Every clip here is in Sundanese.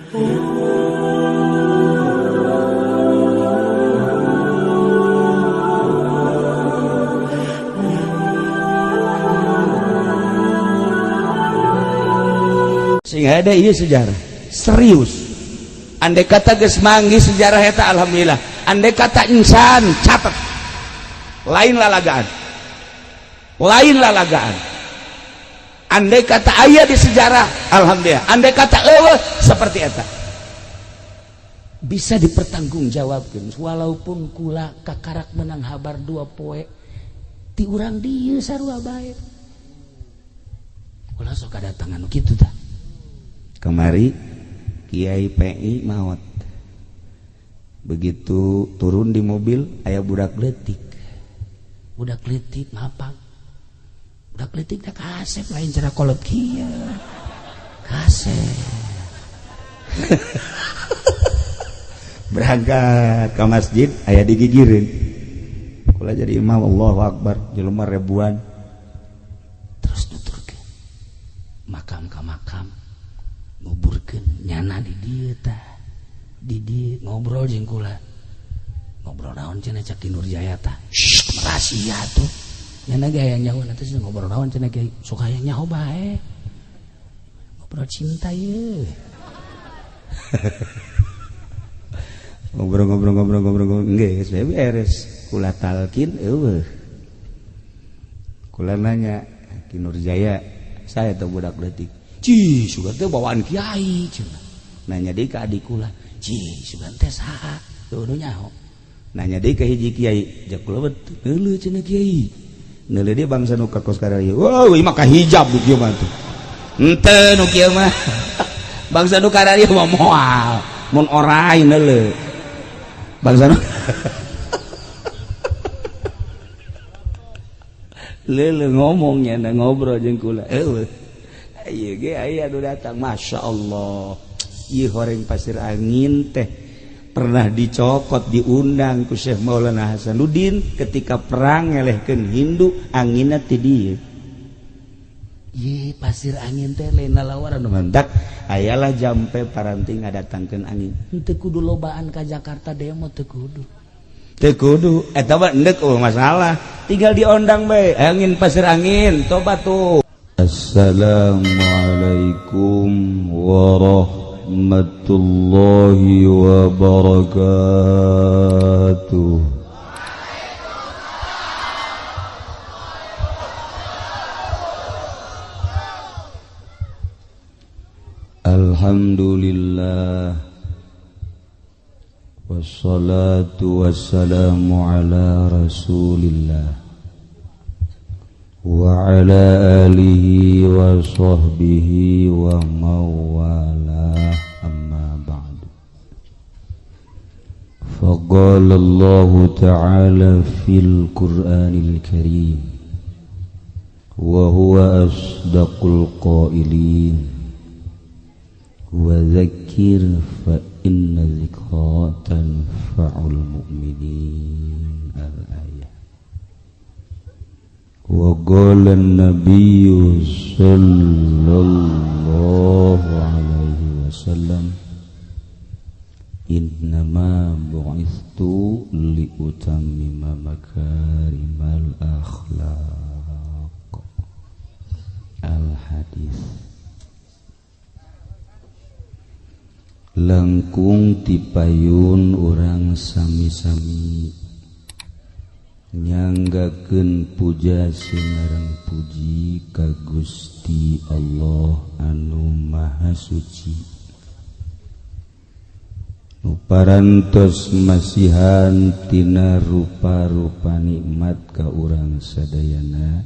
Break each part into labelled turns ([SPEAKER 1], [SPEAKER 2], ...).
[SPEAKER 1] Sing ada ieu sejarah serius. Andai kata geus manggih sejarah eta alhamdulillah. Andai kata insan catat. Lain lalagaan. Lain lalagaan. Andai kata aya di sejarah alhamdulillah. Andai kata eueuh seperti eta. Bisa dipertanggungjawabkeun walaupun kula kakarak menang habar dua poe ti urang dieu sarua bae. Kula sok kadatangan nu kitu tah. Kemari Kiai PI maot. Begitu turun di mobil aya budak leutik. Budak leutik ngapang. Budak leutik teh kasep lain cara kolot kieu. Kasep. Berangkat ke masjid aya digigireun. Kula jadi imam Allahu Akbar jelema ribuan. Terus nuturkeun. Makam ka makam. Nguburkeun nyana di dieu tah. Di dieu ngobrol jeung kula. Ngobrol naon cenah cak Ki Nurjaya tah. Shh, rahasia tuh. Nyana ge hayang nyaho nanti ngobrol naon cenah kiai. Sok hayang nyaho bae. Ngobrol cinta ye. Ngobrol-ngobrol-ngobrol-ngobrol geus beres. Kula talkin eueuh. Kula nanya Ki Nurjaya, saya teh budak leutik. Cih, sugan teh bawaan kiai cenah. Nanya deui ka adik kula, cih, sugan teh saha? Teu nyaho. Nanya deui ka hiji kiai, jak kula betul neuleuh cenah kiai. Neuleuh dia bangsa nu ka kos kararieu. Wah, ieu mah ka hijab nu kieu mah tuh. Henteu nu kieu mah. Bangsa nu kararieu mah moal, mun orai neuleuh. Bangsa nu leuleuh ngomongnya na ngobrol jeung kula. Eueuh. Ieu ge aya nu datang, Masya Allah. Ieu horeng pasir angin teh pernah dicokot diundang ku Syekh Maulana Hasanuddin ketika perang ngelehkeun Hindu anginna ti dieu. Ieu pasir angin teh lain lalawaran nu mantak ayalah jampe paranti ngadatangkeun angin. Henteu kudu lobaan ka Jakarta demo teu kudu. Teu kudu eta mah endek eueuh masalah. Tinggal diondang bae angin pasir angin tobat tuh. Assalamualaikum warahmatullahi wabarakatuh. Alhamdulillah wassalatu wassalamu ala rasulillah wa ala alihi wa sahbihi wa mawalah, amma ba'du. Faqala Allah ta'ala fil Qur'anil Karim wa huwa asdaqul qailin wa dzakkir fa inna dzikra tanfa'ul mu'minin. Al-ayah. Wa qala an-nabiyyu sallallahu alaihi wasallam innama bu'ithtu liutammima makarimal akhlaq. Al-hadis. Langkung tipayun urang sami-sami nyanggakeun puja sinareng puji ka Gusti Allah anu Maha Suci nu parantos masihan tina rupa-rupa nikmat ka urang sadayana,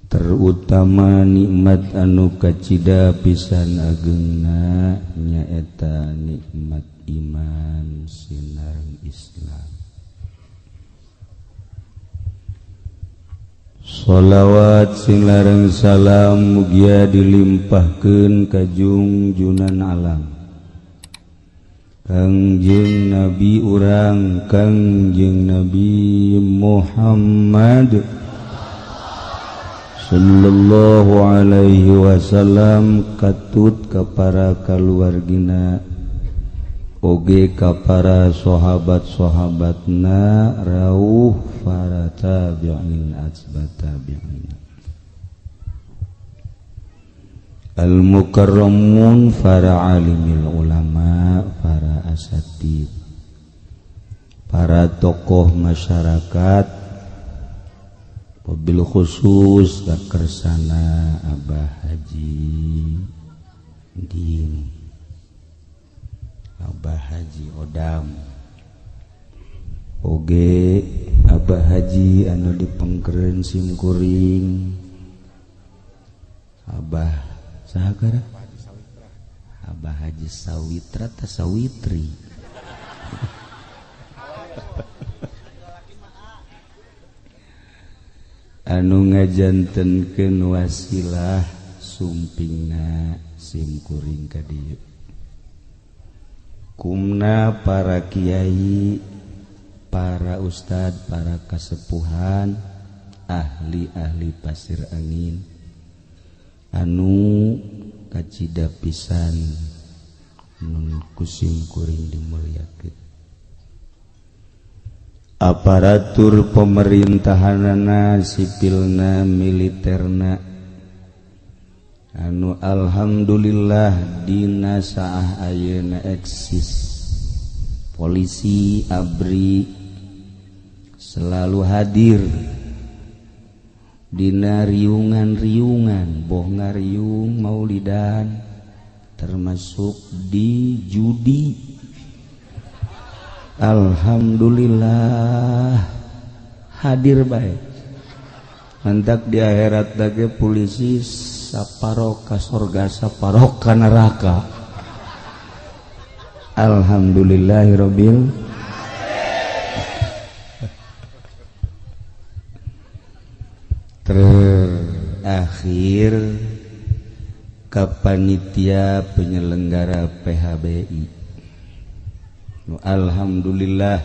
[SPEAKER 1] terutama nikmat anu kacida pisan agengna nyaeta nikmat iman sinareng Islam. Sholawat sing lareng salam mugia dilimpahkeun ka jungjunan alam Kangjeng Nabi urang Kangjeng Nabi Muhammad Sallallahu alaihi wasallam katut ka para kaluargina oge ka para sahabat-sahabatna rauh para tabi'in atba tabi'in al mukarramun para alimil ulama para asatid para tokoh masyarakat wabil khusus kakersana Abah Haji Din, Abah Haji Odam, oge Abah Haji anu dipengkeren simkuring, Abah saha Abah Haji Sawitra ta Sawitri. Anu ngajantenkeun wasilah sumpingna simkuring ka dieu kumna para kiai, para ustad, para kasepuhan, ahli-ahli pasir angin anu kacida pisan nun ku simkuring dimuliakeun. Aparatur pemerintahanana, sipilna, militerna anu alhamdulillah dina saah ayeuna eksis, polisi ABRI selalu hadir dina riungan-riungan boh ngariung maulidan termasuk di judi. Alhamdulillah hadir baik. Mantak di akhirat lagi polisi saparo ka sorga saparo ka neraka. Alhamdulillahirabbil terakhir ka panitia penyelenggara PHBI. Alhamdulillah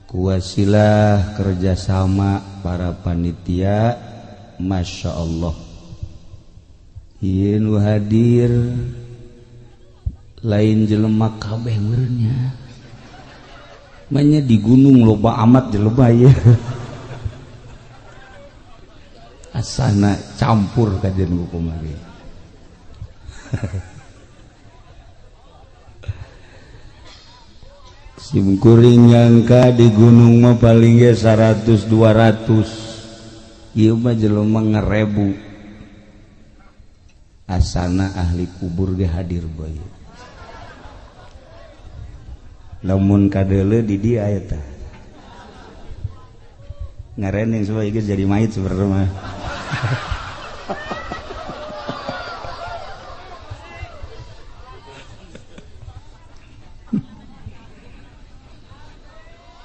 [SPEAKER 1] kuwasilah kerjasama para panitia, Masya Allah ieu nu hadir lain jelema kabeh meureunnya, manya di gunung loba amat jelema ieu asana campur kajian hukum lagi. Simkuring nyangka di gunung mah paling ge 100 200, ieu mah jelema ngerebu. Asana ahli kubur ge hadir bae. Lamun kadeuleu di dieu eta. Ngarening supaya geus jadi mayit sebenarnya mah.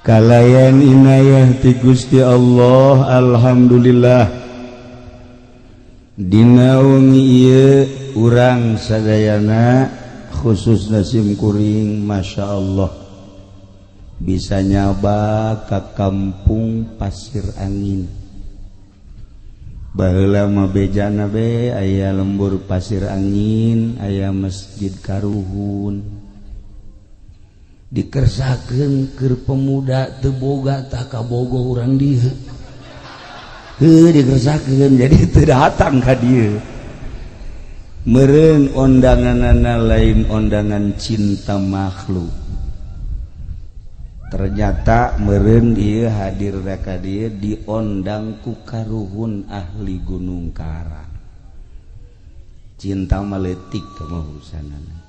[SPEAKER 1] Kalayan inayah ti Gusti Allah, alhamdulillah dina wengi ieu urang sadayana khususna simkuring Masya Allah bisa nyaba ka kampung Pasir Angin. Baheula mah bejana be aya lembur Pasir Angin, aya masjid Karuhun. Dikersakeun keur pemuda teu boga tah kabogo urang dieu. Heuh dikersakeun jadi teu datang ka dieu. Meureun ondanganana lain ondangan cinta makhluk. Ternyata meureun ieu hadir ka dieu diondang ku karuhun ahli Gunung Karang. Cinta mah leutik teh mah urusanana.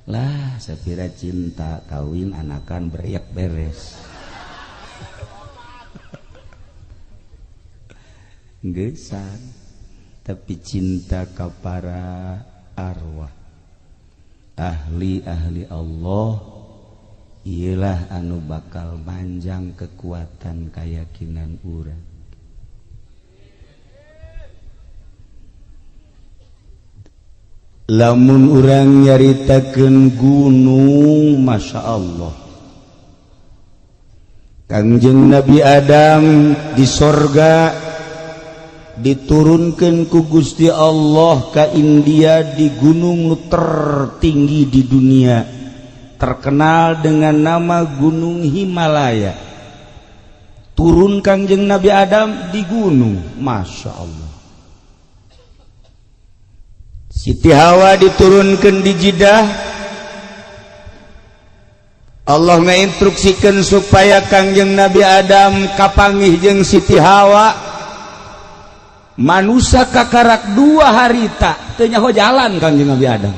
[SPEAKER 1] Lah sapira cinta kawin anakan beriak beres. Geusan tapi cinta ka para arwah ahli-ahli Allah iyalah anu bakal manjang kekuatan keyakinan urang. Lamun urang nyaritakeun gunung, Masya Allah Kangjeng Nabi Adam di sorga Diturunkan ku Gusti Allah ka India di gunung nu tertinggi di dunia, terkenal dengan nama Gunung Himalaya. Turun Kangjeng Nabi Adam di gunung, Masya Allah. Siti Hawa diturunkan di Jeddah. Allah ngainstruksikan supaya Kangjeng Nabi Adam kapanggih jeung Siti Hawa. Manusia kakarak 2 harita teu nyaho jalan Kangjeng Nabi Adam.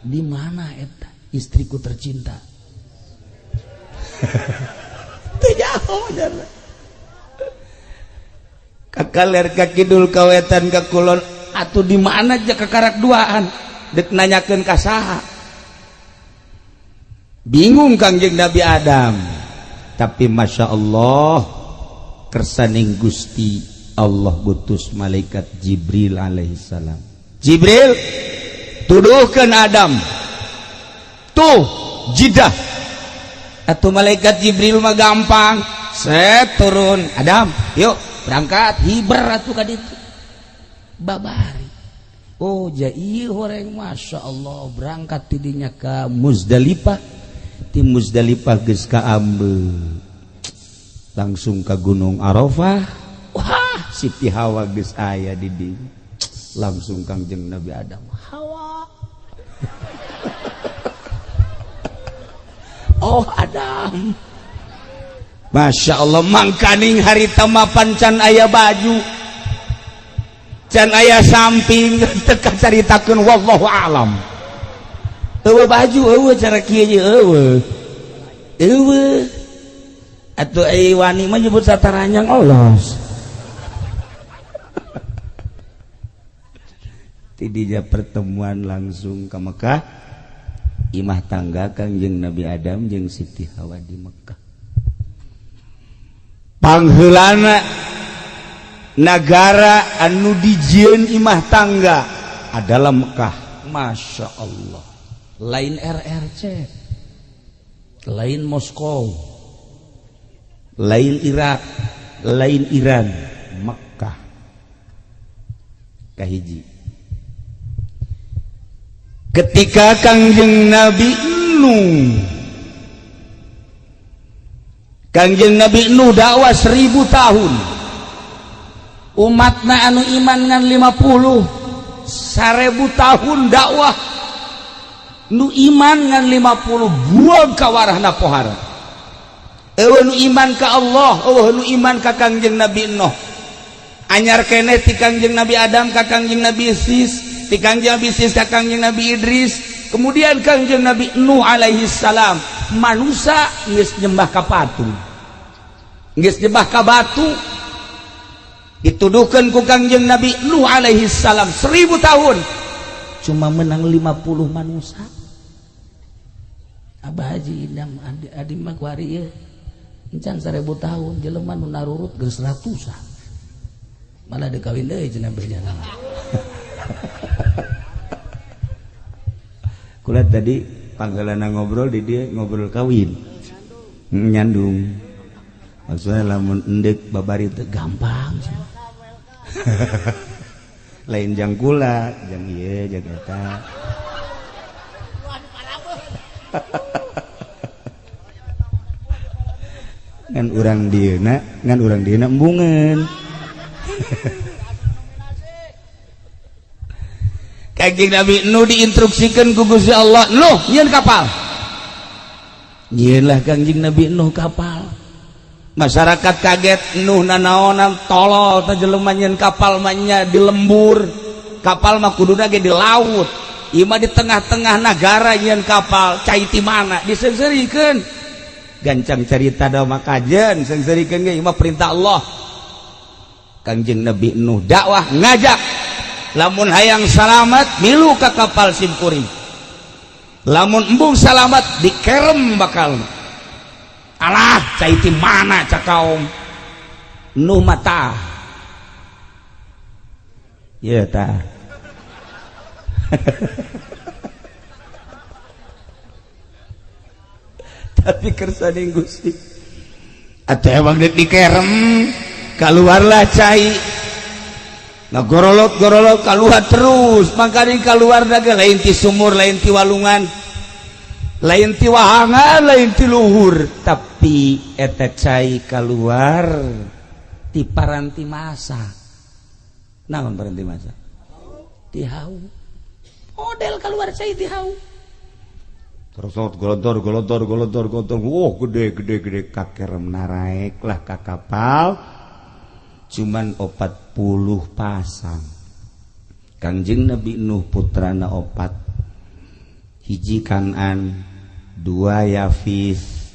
[SPEAKER 1] Di mana eta istriku tercinta? Teu nyaho jalan. Ka kaler ka kidul ka wetan ka kulon atuh di mana aja kakarak duaan dek nanyakeun ka saha. Bingung Kangjeng Nabi Adam. Tapi Masya Allah kersaning Gusti Allah gutus malaikat Jibril alaihissalam. Jibril tuduhkan Adam tuh Jeddah. Atau malaikat Jibril mah gampang, set turun Adam, yuk berangkat hiber atuh ka ditu. Babari. Oh ja ieu horeng Masya Allah berangkat tidinya ka Muzdalifah. Ti Muzdalifah geus ka Ambe. Langsung ka Gunung Arafah. Wah, Siti Hawa geus aya di dieu. Langsung Kangjeng Nabi Adam, Hawa. Oh Adam. Masya Allah mangkaning harita mapan can aya baju, can aya samping teu kacaritakeun wallahu alam. Eueuh baju eueuh cara kieu ye eueuh. Eueuh. Atuh ai wani mah nyebut sataranyang olos. Tidinya pertemuan langsung ke Mekah, imah tangga Kangjeng Nabi Adam jeung Siti Hawa di Mekah. Pangheulana nagara anu dijieun imah tangga adalah Mekah. Masya Allah, lain RRC, lain Moskow, lain Irak, lain Iran, Mekah. Kahiji. Ketika Kangjeng Nabi Nuh, Kangjeng Nabi Nuh dakwah 1000 tahun, umatna anu iman ngan 50, 1000 tahun dakwah nu iman ngan 50 buang ka warahna pohara. Eueuh nu iman ka Allah, eueuh nu iman ka Kangjeng Nabi Nuh. Anyar keneh ti Kangjeng Nabi Adam ka Kangjeng Nabi Sis, ti Kangjeng Nabi Sis ka Kangjeng Nabi Idris, kemudian Kangjeng Nabi Nuh alaihi salam. Manusia geus nyembah ka patung, geus nyembah ka batu. Dituduhkeun ku Kangjeng Nabi Nuh alaihi salam 1000 tahun cuma menang 50 manusia. Abah Haji Idam adi mah kuari ieu encan 1000 tahun jelema nu narurut geus ratusan. Malah dikawin deui cenah berjana. Kula tadi panggalana ngobrol di dia ngobrol kawin nyandung. Maksudnya lamun endek babari teh gampang. Lain jang kula, jang ieu jang eta. Ngan urang dieuna, ngan urang dieuna embungeun. Kangjeng Nabi Nuh diinstruksikan ku Gusti Allah, "Nuh, nyieun kapal." Nyieunlah Kangjeng Nabi Nuh kapal. Masyarakat kaget, Nuh nanaonan tolol teh jelema nyieun kapal mah nya di lembur. Kapal mah kuduna ge di laut. Ieu mah di tengah-tengah nagara nyieun kapal, cai ti mana? Diseungseurikeun. Gancang carita da mah kajen, seungseurikeun ge ieu mah perintah Allah. Kangjeng Nabi Nuh dakwah ngajak, lamun hayang salamat milu ka kapal simkuring, lamun embung salamat dikerem bakal. Alah cai ti mana cak kaum Nuh mata ya ta. Tapi kersaning Gusti atuh emang dek dikerem, keluarlah cai. Ngagorolot gorolot keluar terus, makanya keluar ge lain ti sumur, lain ti walungan, lain ti wahangan, lain ti luhur, tapi eta cai keluar ti paranti masa. Naon paranti masa? Ti hau. Model keluar cai ti hau. Terus golontor golontor golontor golontor, wah gede gede gede, kakerem naraek lah ka kapal, cuman 40 pasang. Kangjeng Nabi Nuh putrana opat, hiji Kanan, dua Yafis,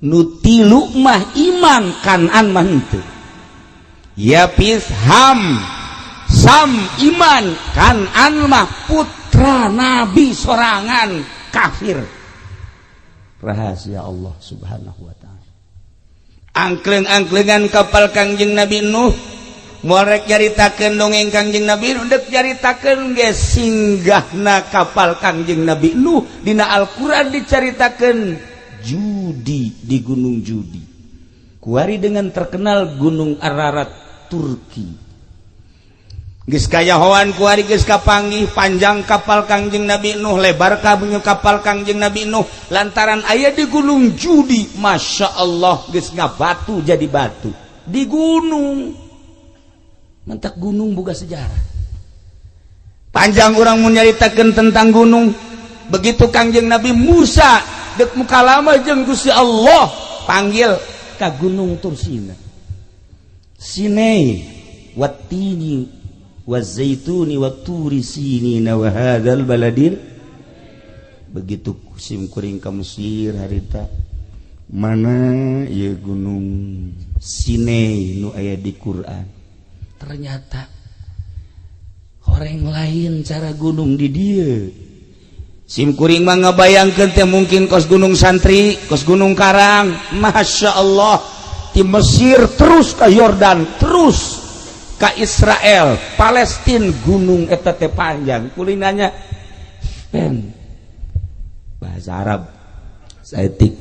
[SPEAKER 1] nu tilu mah iman, Kanan mah henteu. Yafis, Ham, Sam iman, Kanan mah putra Nabi sorangan kafir. Rahasia Allah Subhanahu wa Ta'ala. Angkleng-angklengan kapal Kangjeng Nabi Nuh, moal rek nyaritakeun dongeng Kangjeng Nabi Nuh, dek nyaritakeun ge singgahna kapal Kangjeng Nabi Nuh dina Al-Qur'an dicaritakeun Judi, di Gunung Judi. Kuari dengan terkenal Gunung Ararat Turki. Geus kayahoan kuari, geus kapanggih panjang kapal Kangjeng Nabi Nuh, lebar kapal Kangjeng Nabi Nuh, lantaran aya di Gunung Judi. Masya Allah, geus ngabatu jadi batu di gunung. Mentak gunung boga sejarah panjang, urang mau nyaritakeun tentang gunung. Begitu Kangjeng Nabi Musa dek mukalama jeung Gusti Allah, panggil ka Gunung Tursina, Sinai, wattini wazaituni watturi sinina wa hadzal baladil. Begitu sim kuring ka Mesir harita, mana ieu gunung Sinai nu aya di Quran? Ternyata orang lain cara gunung di dieu. Sim kuring mah ngabayangkeun teh mungkin kos Gunung Santri, kos Gunung Karang. Masya Allah, di Mesir terus ke Yordan, terus ke Israel, Palestina, gunung eta teh panjang. Kulinanya pen bahasa Arab saeutik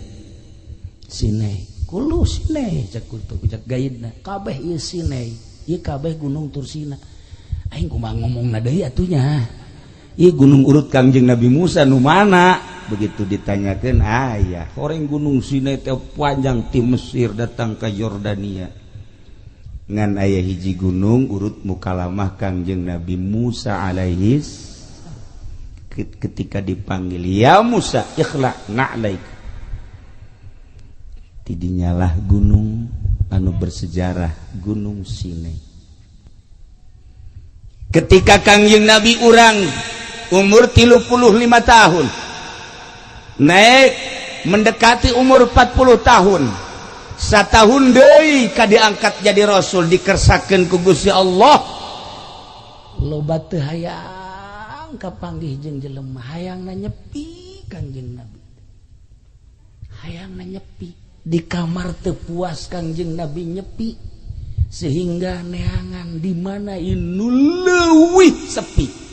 [SPEAKER 1] Sinai, kulu Sinai cek kultu cek gaidna kabeh ieu Sinai, ieu kabeh Gunung Tursina. Aing kumaha ngomongna deui atunya? Ieu gunung urut Kangjeng Nabi Musa nu mana? Begitu ditanyakeun, aya horeng Gunung Sinai teh panjang ti Mesir datang ke Yordania, ngan aya hiji gunung urut mukalamah Kangjeng Nabi Musa alaihis ketika dipanggil, "Ya Musa, ikhla na'laik." Tidinyalah gunung anu bersejarah, Gunung Sinai. Ketika Kangjeng Nabi urang umur 35 tahun, naik mendekati umur 40 tahun, satahun deui ka diangkat jadi rasul, dikersakeun ku Gusti Allah, loba teu hayang kapanggih jeung jelema, hayangna nyepi. Kangjeng Nabi hayangna nyepi di kamar, teu puas Kangjeng Nabi nyepi, sehingga neangan di mana inu leuwih sepi.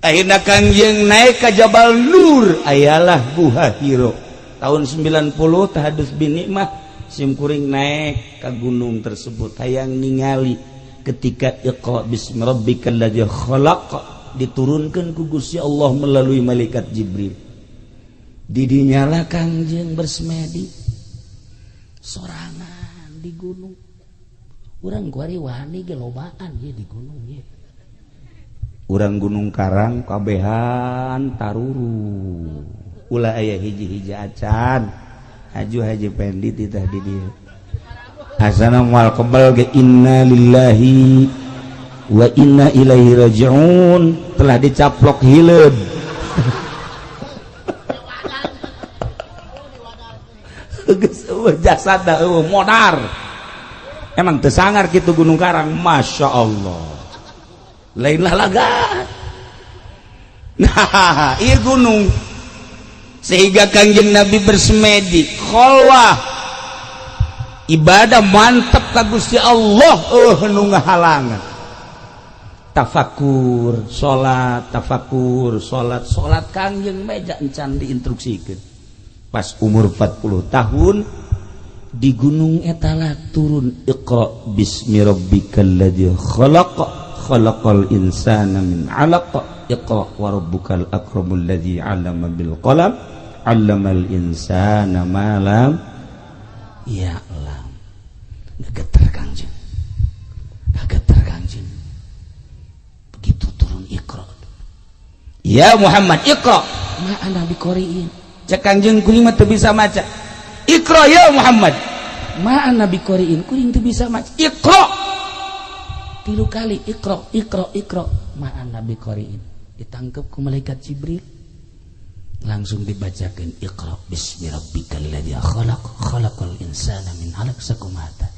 [SPEAKER 1] Akhirnya Kangjeng naik ke Jabal Nur, ayalah Guha Hiro. Tahun 90 tahadus bin nikmah sim kuring naik ke gunung tersebut, hayang ningali ketika iqra bismi rabbikal ladzi khalaq diturunkan ku Gusti Allah melalui malaikat Jibril. Didinyalah Kangjeng bersemedi sorangan di gunung. Urang kuari wani ge lobaan ye di gunung ye. Urang Gunung Karang kabehan taruru, ulah aya hiji-hiji acan. Haju Haji Pendi titah di dieu asana moal kebal ge. Inna lillahi wa inna ilaihi rajiun, telah dicaplok hileud. Geus eueuh jasad, eueuh modar. Emang teu sangar kitu Gunung Karang, Masya Allah, lainlah laga. Nah, ieu gunung sehingga Kangjeng Nabi bersemedi kholwah, ibadah mantep ka Gusti Allah, nu ngahalangan. Tafakur, salat, tafakur, salat, salat Kangjeng meja encan diinstruksikeun. Pas umur 40 tahun Di gunung etala turun Iqra bismi rabbikal ladzi khalaq, khalaqal insana min 'alaq, iqra wa rabbukal akramul ladzi 'allama bil qalam, 'allamal insana ma lam ya'lam. Gegeter Kangjeng, gegeter Kangjeng. Begitu turun Iqra, ya Muhammad Iqra, ma ana biqoriin. Cek Kangjeng, kuring mah teu bisa maca. Iqra ya Muhammad, ma ana biqoriin, kuring teu bisa maca. Iqra tilu kali, Iqra, Iqra, Iqra, ma ana biqoriin. Ditangkep ku malaikat Jibril, langsung dibacakan Iqra bismi rabbikal ladzi khalaq, khalaqal insana min 'alaq. Sakumaha tadi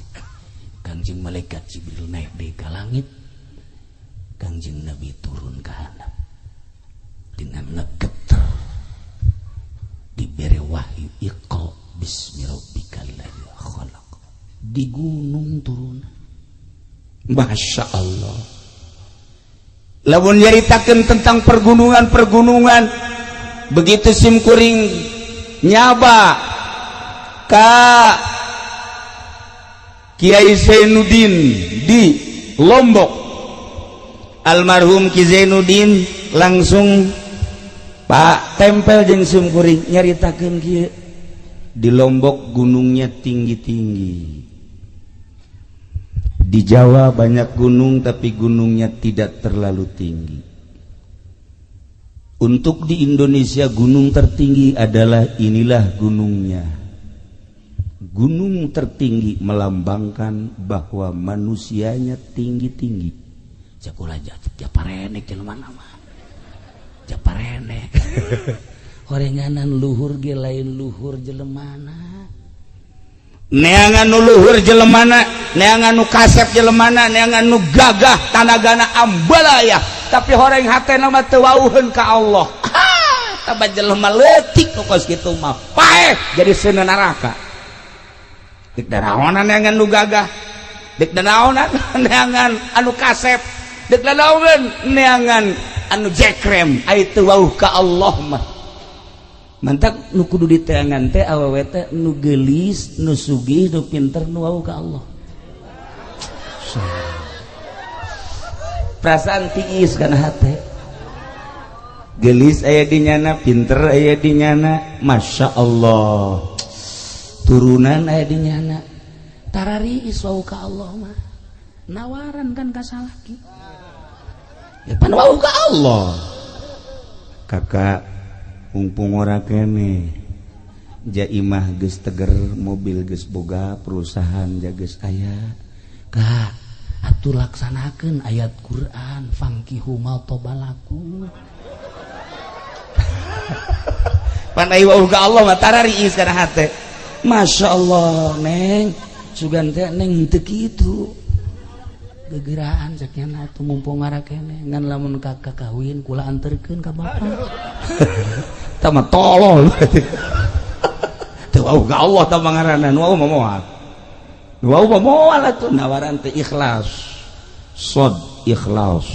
[SPEAKER 1] Kangjeng malaikat Jibril naik di ke langit, Kangjeng Nabi turun ke handap dengan ngegeter, diberi wahyu Iqra bismi rabbikal ladzi khalaq. Di gunung turun. Masya Allah. Lamun nyaritakeun tentang pergunungan-pergunungan, begitu sim kuring nyaba ka Kiai Zainuddin di Lombok, almarhum Ki Zainuddin langsung Pak tempel jeung sim kuring nyaritakeun kieu, di Lombok gunungnya tinggi-tinggi, di Jawa banyak gunung tapi gunungnya tidak terlalu tinggi. Untuk di Indonesia gunung tertinggi adalah inilah gunungnya. Gunung tertinggi melambangkan bahwa manusianya tinggi-tinggi. Cakula japarenek jelema mah. Japarenek. Horenganan luhur ge lain luhur jelemana. Neangan nu luhur jelemana, neangan nu kasep jelemana, neangan nu gagah tanagana ambalaya, tapi horeng hatena mah teu wauheun ka Allah. Taba jelema leutik nu kos kitu mah paeh jadi seuneu neraka. Dek daraonan neangan nu gagah, dek daraonan neangan anu kasep, dek daraonan neangan anu jekrem, ai teu wauh ka Allah mah. Mantak nu kudu diteangan teh awewe teh nu geulis, nu sugih, nu pinter, nu wau ka Allah. Perasaan tiis kana hate. Geulis aya di nyana, pinter aya di nyana, Masya Allah. Turunan aya di nyana. Tarariis wau ka Allah mah. Nawaran kan ka salaki. Ya pan wau ka Allah. Kakak mumpung ora kene Jaimah geus teger, mobil geus boga, perusahaan geus aya. Kak, atuh laksanakeun ayat Quran fankihu ma tobalakum. Pan ai wau ka Allah mah tarariis kana hate. Masya Allah, Neng, sugan teh Neng teu kitu. Gegeraan cek nya atuh mumpung ngara kene, ngan lamun kakak kawin kula anterkeun ka bapak. Tah mah tolol. Teu wau ka Allah tah ngaranna, nu wau mah moal. Nu wau mah moal atuh nawaran teh ikhlas. Sod ikhlas.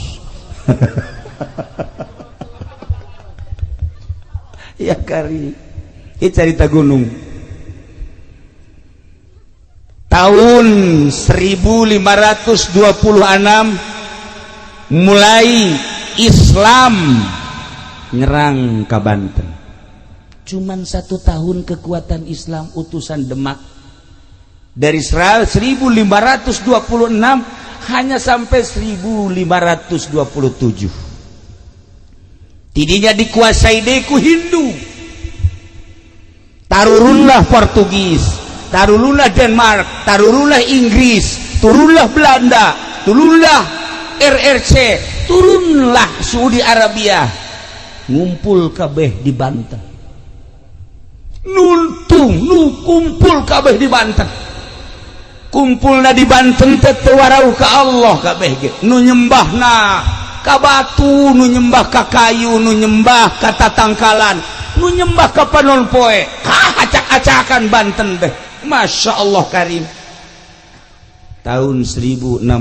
[SPEAKER 1] Ya kari. Ieu carita gunung. Tahun 1526 mulai Islam nyerang ke Banten. Cuman 1 tahun kekuatan Islam utusan Demak dari 1526 hanya sampai 1527. Tidinya dikuasai deku Hindu. Tarurunlah Portugis, tarurunlah Denmark, tarurunlah Inggris, turunlah Belanda, turunlah RRC, turunlah Saudi Arabia, ngumpul kabeh di Banten. Nuntung nu kumpul kabeh di Banten. Kumpulna di Banten teh teu warauh ka Allah kabeh ge. Nu nyembahna ka batu, nu nyembah ka kayu, nu nyembah ka tatangkalan, nu nyembah ka panon poe. Acak-acakan Banten teh. Masya Allah karim. Tahun 1670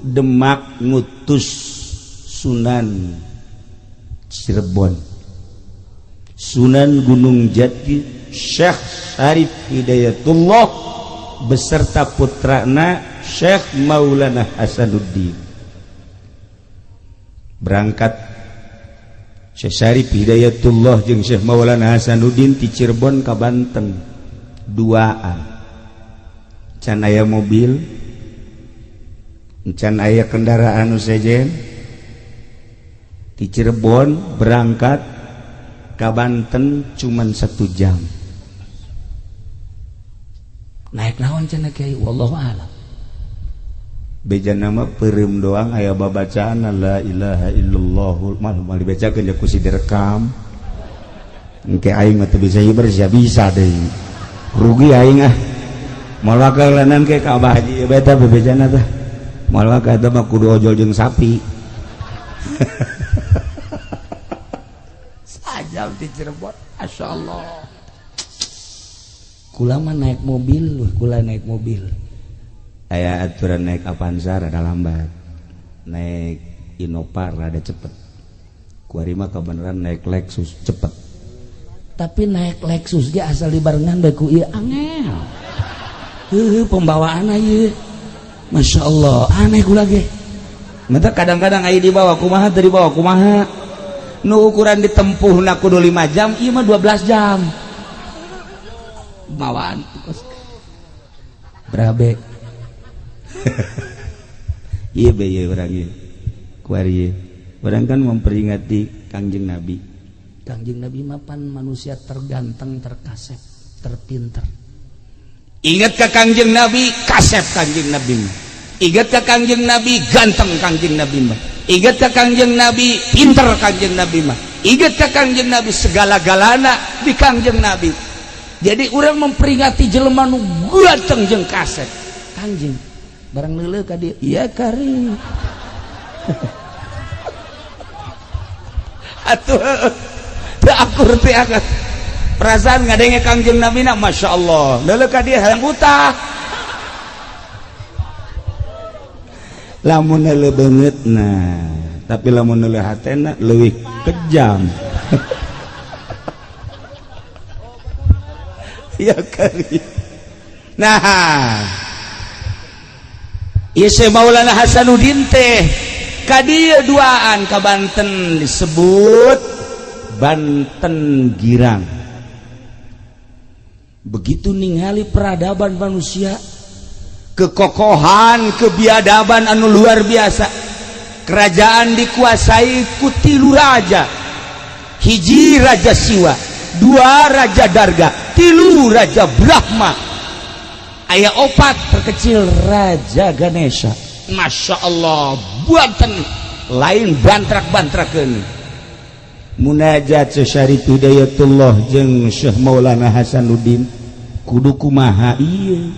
[SPEAKER 1] Demak ngutus Sunan Cirebon, Sunan Gunung Jati Syekh Syarif Hidayatullah beserta putrana Syekh Maulana Hasanuddin. Berangkat Syekh Syarif Hidayatullah jeung Syekh Maulana Hasanuddin ti Cirebon ka Banten duaan. Can aya mobil, can aya kendaraan nu sejen. Di Cirebon berangkat ke Banten cuman 1 jam. Naik naon cenah kiai? Wallahu a'lam. Beja nama peureum doang aya babacaan la ilaha illallah mah moal dibacakeun ja ku si direkam. Engke aing mah teu bisa hiber sia bisa deui. Rugi aing ah. Moal bakal lanan ke ka Abah Haji beta bebejana tah. Moal bakal eta mah kudu ojol jeung sapi. Sajam di Cirebon, masyaallah. Kula mah naik mobil, kula naik mobil. Aya aturan naik Avanza rada lambat, naik Innova rada cepet. Kuari mah kabeneran naik Lexus cepet. Tapi naik Lexus ge asal dibarengan bae ku ieu angel. Heuh pembawaan ieu. Masya Allah, aneh kula ge. Mata kadang-kadang aya dibawa kumaha teu dibawa kumaha. Nu ukuran ditempuhna kudu 5 jam, ieu mah 12 jam. Bawaan berabe. Iya be ieu urang ieu. Kuari ieu. Urang kan memperingati Kangjeng Nabi. Kangjeng Nabi mah pan manusia terganteng, terkasep, terpinter. Ingat ka Kangjeng Nabi, kasep Kangjeng Nabi mah. Ingat ka Kangjeng Nabi, ganteng Kangjeng Nabi mah. Ingat ka Kangjeng Nabi, pinter Kangjeng Nabi mah. Ingat ka Kangjeng Nabi segala-galana di Kangjeng Nabi. Jadi orang memperingati jelema nu ganteng jeung kasep. Kangjeng barang leuleuh ka dieu, iya kari. Atuh teu akur teh akan. Perasaan ngadenge Kangjeng Nabi na Masya Allah. Leuleuh ka dieu hayang utah. Lamun leuleuh beungeutna, tapi lamun leuleuh hatena leuwih kejam. Ya kali. Nah, ieu Syekh Maulana Hasanuddin teh ka dieu duaan ka Banten disebut Banten Girang. Begitu ningali peradaban manusia, kekokohan, kebiadaban anu luar biasa. Kerajaan dikuasai ku 3 raja. Hiji Raja Siwa, 2 Raja Darga, 3 Raja Brahma, aya 4 terkecil Raja Ganesha. Masya Allah, Banten lain bantrak-bantrakeun. Munajat Syarif Hidayatullah jeung Syekh Maulana Hasanuddin kudu kumaha ieu.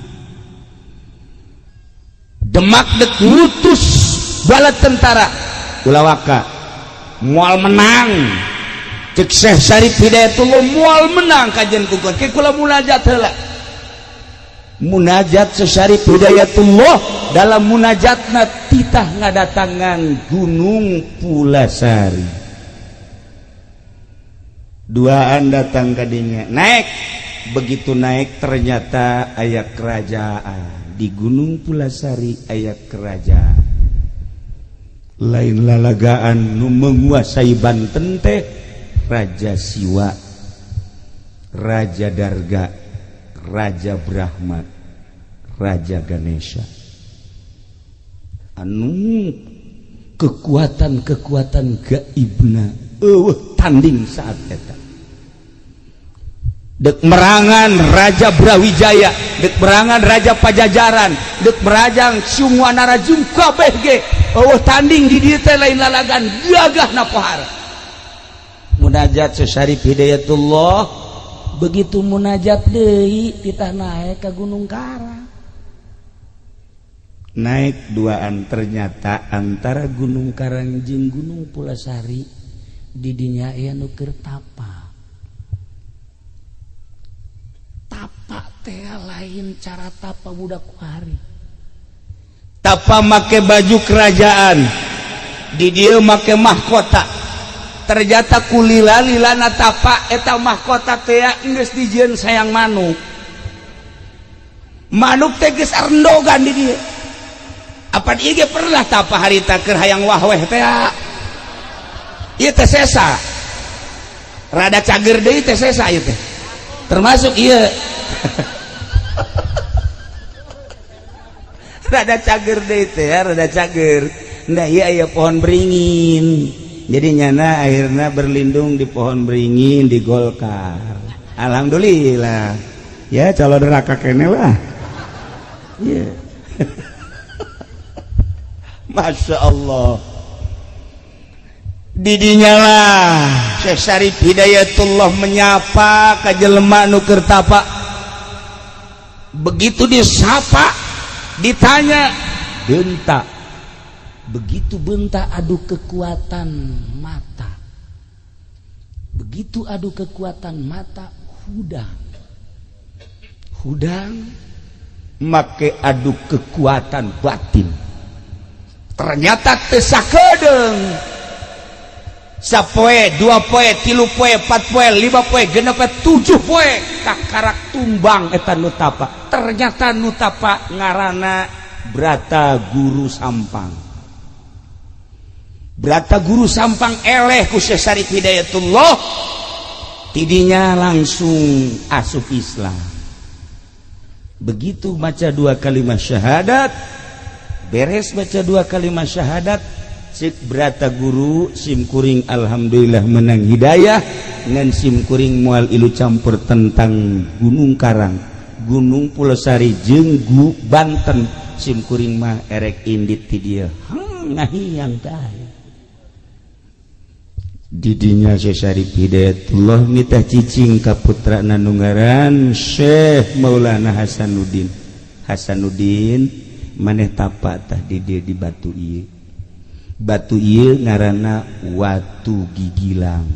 [SPEAKER 1] Demak dek ngutus bala tentara ulah waka moal menang. Cek Syekh Syarif Hidayatullah moal menang kajian kukur ke kula munajat heula. Munajat Syekh Syarif Hidayatullah dalam munajatna titah ngadatangan Gunung Pulasari. Duaan datang kadinya naik, begitu naik ternyata aya kerajaan di Gunung Pulasari, aya kerajaan lain lalagaan nu menguasai Banten teh Raja Siwa, Raja Darga, Raja Brahma, Raja Ganesha. Anu kekuatan-kekuatan gaibna eueuh tanding saat eta. Dek merangan Raja Brawijaya, dek merangan Raja Pajajaran, dek merajang Sungwanara jeung kabeh ge eueuh tanding di dieu teh lain lalagan gagahna pohara. Munajat Syekh Syarif Hidayatullah begitu munajat deui titah naik ka Gunung Karang. Naik duaan ternyata antara Gunung Karang jeung Gunung Pulasari di dinya aya nu keur tapa. Tapa teh lain cara tapa budak kuari. Tapa make baju kerajaan, di dieu make mahkota. Ternyata kulila lilana tapa eta mahkota teh geus dijieun sayang manuk. Manuk teh geus arendogan di dieu. Apa ieu ge pernah tapa harita keur hayang wahweh teh. Ieu teh sesa. Rada cager deui teh sesa ieu teh. Termasuk ieu. Rada cager deui teh, rada cager. Nah ieu aya pohon beringin. Jadi nyana akhirnya berlindung di pohon beringin di Golkar. Alhamdulillah. Ya calon neraka kene lah. Yeah. Masya Allah. Didinya lah Syekh Syarif Hidayatullah menyapa ka jelema nu keur tapa. Begitu disapa, ditanya, bentak. Begitu bentak adu kekuatan mata. Begitu adu kekuatan mata, hudang. Hudang make adu kekuatan batin. Ternyata teu sakedeung. Sapoe, dua poe, tilu poe, empat poe, lima poe, genep poe, tujuh poe kakarak tumbang eta nu tapa. Ternyata nu tapa ngaranna Brata Guru Sampang. Brata Guru Sampang eleh ku Syekh Syarif Hidayatullah, tidinya langsung asup Islam. Begitu baca dua kalimat syahadat, beres baca dua kalimat syahadat, cik Brata Guru simkuring alhamdulillah menang hidayah ngan simkuring mual ilu campur tentang Gunung Karang, Gunung Pulosari jeung Banten, simkuring mah erek indit ti dieu. Ngahiang tah. Didinya Syekh Syarif Hidayatullah nitah cicing ka putrana nu ngaran Syekh Maulana Hasanuddin. Hasanuddin maneh tapa tah di dieu di batu ieu. Batu ieu ngaranna Watu Gigilang.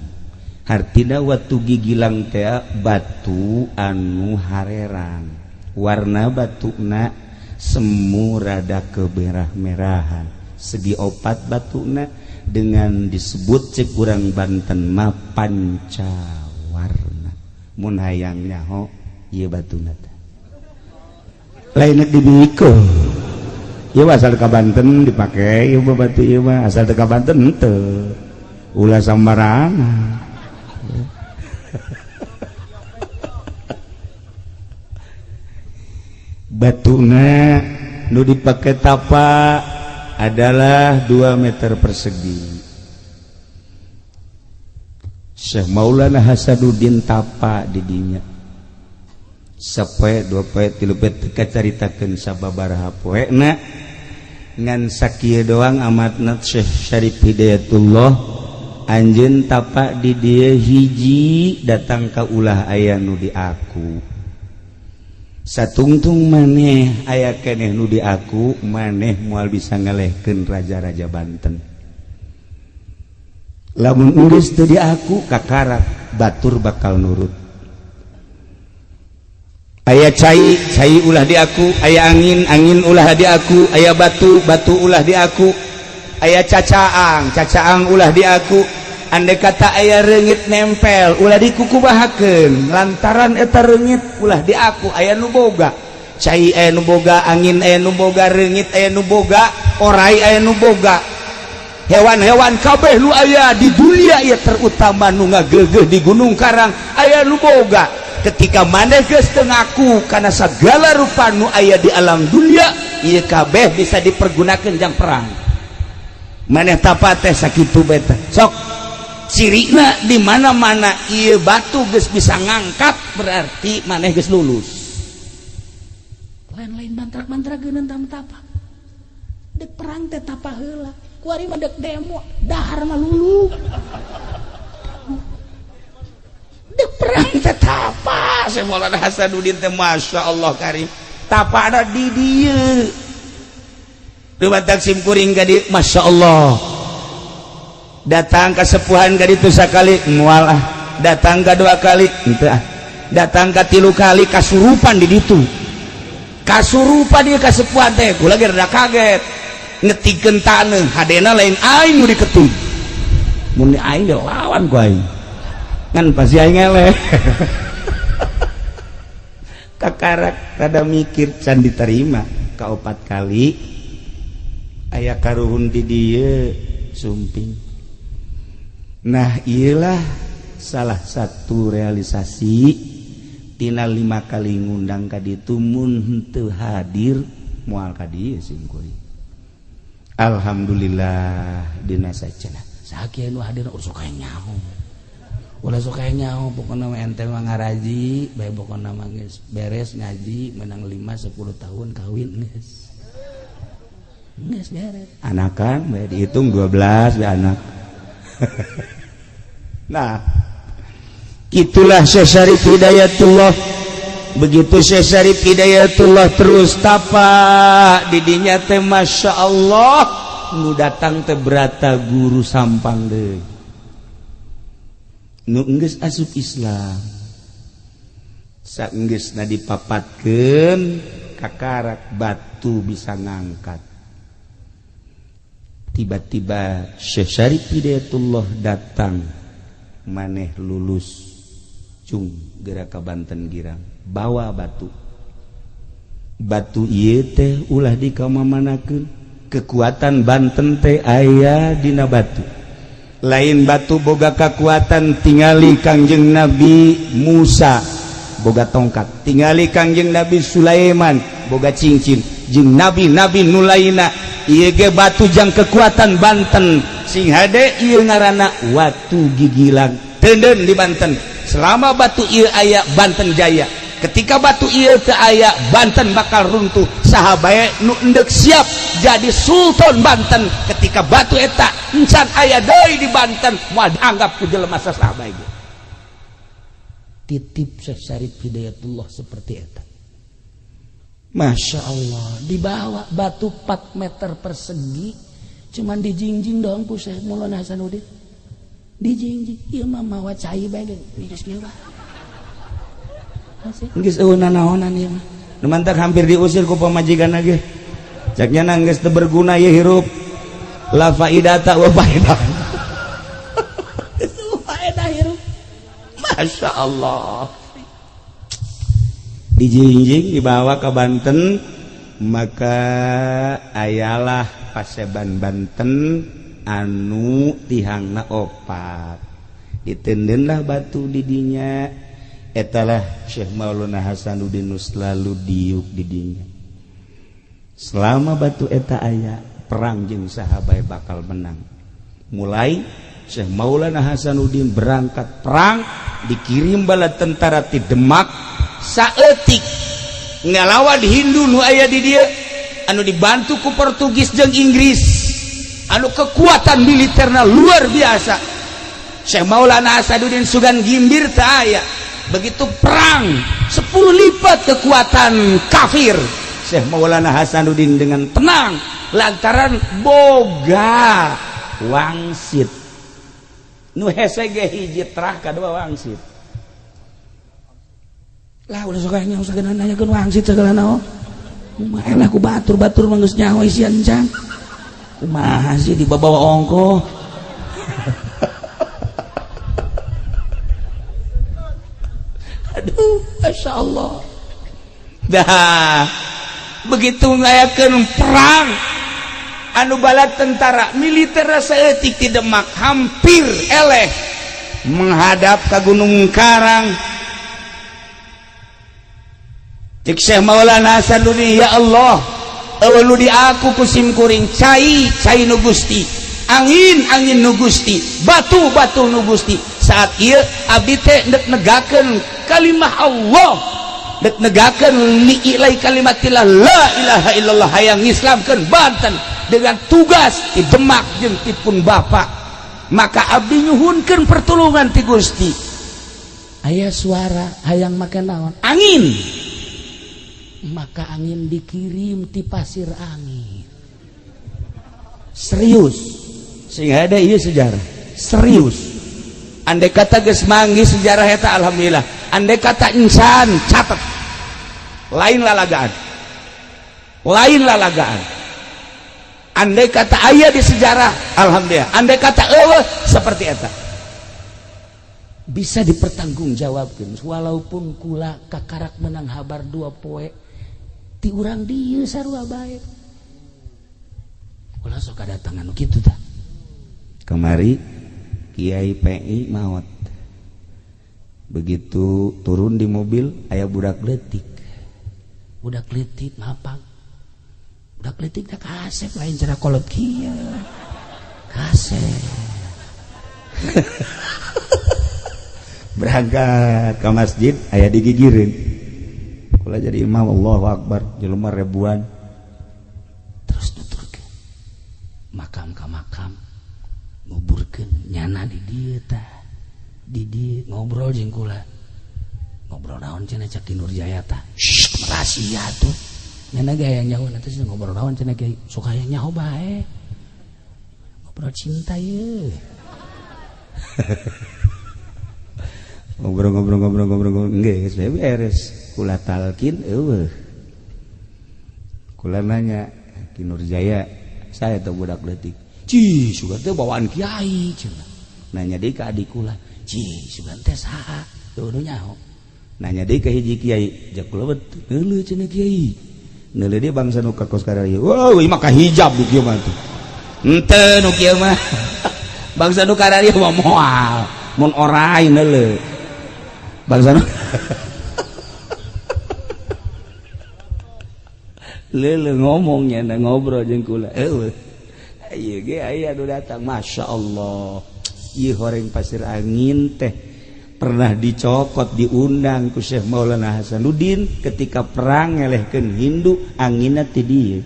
[SPEAKER 1] Hartina Watu Gigilang teh batu anu harerang. Warna batuna semu rada kemerah-merahan. Segi opat batuna dengan disebut cek urang Banten mah pancawarna. Mun hayang nyaho ieu batuna teh. Lain dibiko. Ieu asal ka Banten dipake ieu mah batu ieu mah asal ka Banten henteu. Ulah sambarangan. Batuna nu dipake tapa adalah 2 meter persegi. Syekh Maulana Hasanuddin tapa di dinya. Sapoe, dua poe, tilu poe teu kacaritakeun sababaraha poena. Ngan sakieu doang amatna Syekh Syarif Hidayatullah anjeun tapa di dieu hiji datang ka ulah aya nu di aku. Satungtung maneh aya keneh nu di aku, maneh moal bisa ngalehkeun raja-raja Banten. Lamun geus teu di aku kakarak batur bakal nurut. Aya cai, cai ulah di aku, aya angin, angin ulah di aku, aya batu, batu ulah di aku, aya cacaang, cacaang ulah di aku. Andai kata aya reungit nempel ulah dikukubahakeun lantaran eta reungit ulah di aku. Aya nu boga cai, aya nu boga angin, aya nu boga reungit, aya nu boga orai, aya nu boga hewan-hewan kabeh nu aya di dunia ieu, terutama nu ngageugeuh di Gunung Karang aya nu boga. Ketika maneh geus teu ngaku kana sagala rupa nu aya di alam dunia ieu kabeh bisa dipergunakeun jang perang. Maneh tapa teh sakitu beta sok cirina di mana-mana ieu batu geus bisa ngangkat berarti maneh geus lulus.
[SPEAKER 2] Lain-lain mantrak-mantra geuneun tapa. Dek perang teh tapa heula. Kuari mah dek demo, dahar mah lulu.
[SPEAKER 1] Dek perang teh tapa. Syekh Maulana Hasanuddin teh Masya Allah karim. Tapana di dieu. Dumatak sim kuring ka dieu, Masya Allah. Datang ke sepuhan ka ditu sakali moal ah, datang ka dua kali henteu ah, datang ka tilu kali kasurupan di ditu. Kasurupan dia kasepuhan teh kula ge rada kaget ngetikeun taneuh hadena lain aing nu diketung. Mun aing lawan ku aing kan pasti aing eleh. Kakarak rada mikir can diterima kaopat kali aya karuhun di dieu sumping. Nah, iyalah salah satu realisasi tina 5 kali ngundang ka ditu mun henteu hadir moal ka dieu sim kuring. Alhamdulillah dina sacana
[SPEAKER 2] sakieu nu hadir ulah sok nyaho. Ulah sok nyaho pokona mah ente mah ngaraji bae pokona mah geus beres ngaji menang 5 10 tahun kawin geus. Geus beres.
[SPEAKER 1] Anakan bae dihitung 12 bae anak. Nah, itulah Syekh Syarif Hidayatullah. Begitu Syekh Syarif Hidayatullah terus tapak didinya teh Masya Allah nu datang teh berata guru Sampang deui nu enggeus asup Islam saenggeusna dipapatkeun kakarak batu bisa ngangkat. Tiba-tiba Syekh Syarif Hidayatullah datang maneh lulus cung gerak ka Banten Girang bawa batu. Batu ieu teh ulah dikamamanakeun, kekuatan Banten teh aya dina batu. Lain batu boga kekuatan, tingali Kangjeng Nabi Musa boga tongkat, tingali Kangjeng Nabi Sulaiman boga cincin, jeung nabi-nabi nu lainna ieu ge batu jang kekuatan Banten. Sing hade ieu ngaranna watu gigilang teuneun di Banten. Selama batu ieu aya Banten jaya. Ketika batu ieu teu aya Banten bakal runtuh. Saha bae nu endek siap jadi sultan Banten ketika batu eta encan aya deui di Banten moal dianggap ku jelema saha bae.
[SPEAKER 2] Titip Syekh Syarif Hidayatullah seperti eta. Masya Allah, dibawa batu 4 meter persegi cuman dijingjing doang ku Syekh Maulana Hasanuddin. Dijingjing, ieu mah mawa cai bae geus kieu bae.
[SPEAKER 1] Geus eueuh nanaonan ieu mah. Nu mantak hampir diusir ku pamajikan ge. Cek nya geus teu berguna ieu hirup. La faidata wa faedah.
[SPEAKER 2] Geus faedah hirup.
[SPEAKER 1] Masya Allah. Dijingjing dibawa ke Banten, maka ayalah paseban Banten anu tihangna opat. Ditendenlah batu didinya. Etalah Syekh Maulana Hasanuddin nu selalu diuk didinya. Selama batu eta aya, perang jeung saha bae bakal menang. Mulai Syekh Maulana Hasanuddin berangkat perang, dikirim bala tentara ti Demak saeutik ngalawan Hindu nu aya di dieu anu dibantu ku Portugis jeung Inggris anu kekuatan militerna luar biasa. Syekh Maulana Hasanuddin sugan gimbir teu aya. Begitu perang 10 lipat kekuatan kafir, Syekh Maulana Hasanuddin dengan tenang lantaran boga wangsit nu hese ge hiji terah kadua wangsit.
[SPEAKER 2] Lah ulah sok nyaho sagala nanyakeun wangsit sagala naon. Kumaha lah ku batur-batur mah geus nyaho isian can. Kumaha sih dibawa ongkoh. Aduh, Masya Allah.
[SPEAKER 1] Dah begitu ngayakeun perang anu bala tentara militer saeutik ti Demak hampir eleh menghadap ka Gunung Karang. Cek Syekh Maulana Hasanuddin, ya Allah, eueuh nu di aku ku sim kuring cai cai nu Gusti, angin angin nu Gusti, batu batu nu Gusti. Saat ieu abdi teh ndek negakeun kalimah Allah, dek negakeun li'ilai kalimatillah la ilaha illallah, hayang ngislamkeun Banten dengan tugas di Demak jeung tipun Bapak. Maka abdi nyuhunkeun pertolongan ti Gusti.
[SPEAKER 2] Aya suara hayang make naon? Angin. Maka angin dikirim ti pasir angin.
[SPEAKER 1] Serius. Sing ada ieu sejarah. Serius. Andai kata geus manggih sejarah eta alhamdulillah. Andai kata insan catat. Lain lalagaan. Lain lalagaan. Andai kata aya di sejarah, alhamdulillah. Andai kata eueuh seperti eta. Bisa dipertanggungjawabkeun walaupun kula kakarak menang habar 2 poe ti urang dieu sarua bae. Ulah sok kadatangan nu kitu tah. Kamari Kiai PI maot. Begitu turun di mobil aya budak leutik. Budak leutik ngapang. Budak leutik teh kasep lain cara kolot kieu. Kasep. Berangkat ke masjid aya digigireun. Kula jadi imam, Allahu Akbar, jelema ribuan. Terus nuturkeun. Makam ka makam nguburkeun nyana di dieu tah. Di dieu ngobrol jeung kula. Ngobrol naon cenah cak Ki Nurjaya tah. Shh, rahasia tuh. Nyana ge hayang nyaho nanti ngobrol naon cenah kiai, sok hayang nyaho bae. Ngobrol cinta ye. Ngobrol-ngobrol-ngobrol-ngobrol geus beres. Kula talkin eueuh. Kula nanya Ki Nurjaya, saya teh budak leutik. Cih, sugan teh bawaan kiai cenah. Nanya deui ka adik kula, cih, sugan teh saha? Teu nyaho. Nanya deui ka hiji kiai, jak kula neuleuh cenah kiai. Neuleuh deui bangsa nu ka kos kararieu. Wah, ieu mah ka hijab nu kieu mah tuh. Henteu nu kieu mah. Bangsa nu kararieu mah moal, mun orai neuleuh. Bangsa nu leuleuh ngomongnya ngobrol jeung kula. Eueuh. Ieu ge aya nu datang, Masya Allah. Ieu horeng pasir angin teh pernah dicokot, diundang ku Syekh Maulana Hasanuddin ketika perang ngelehkeun Hindu, anginna ti dieu.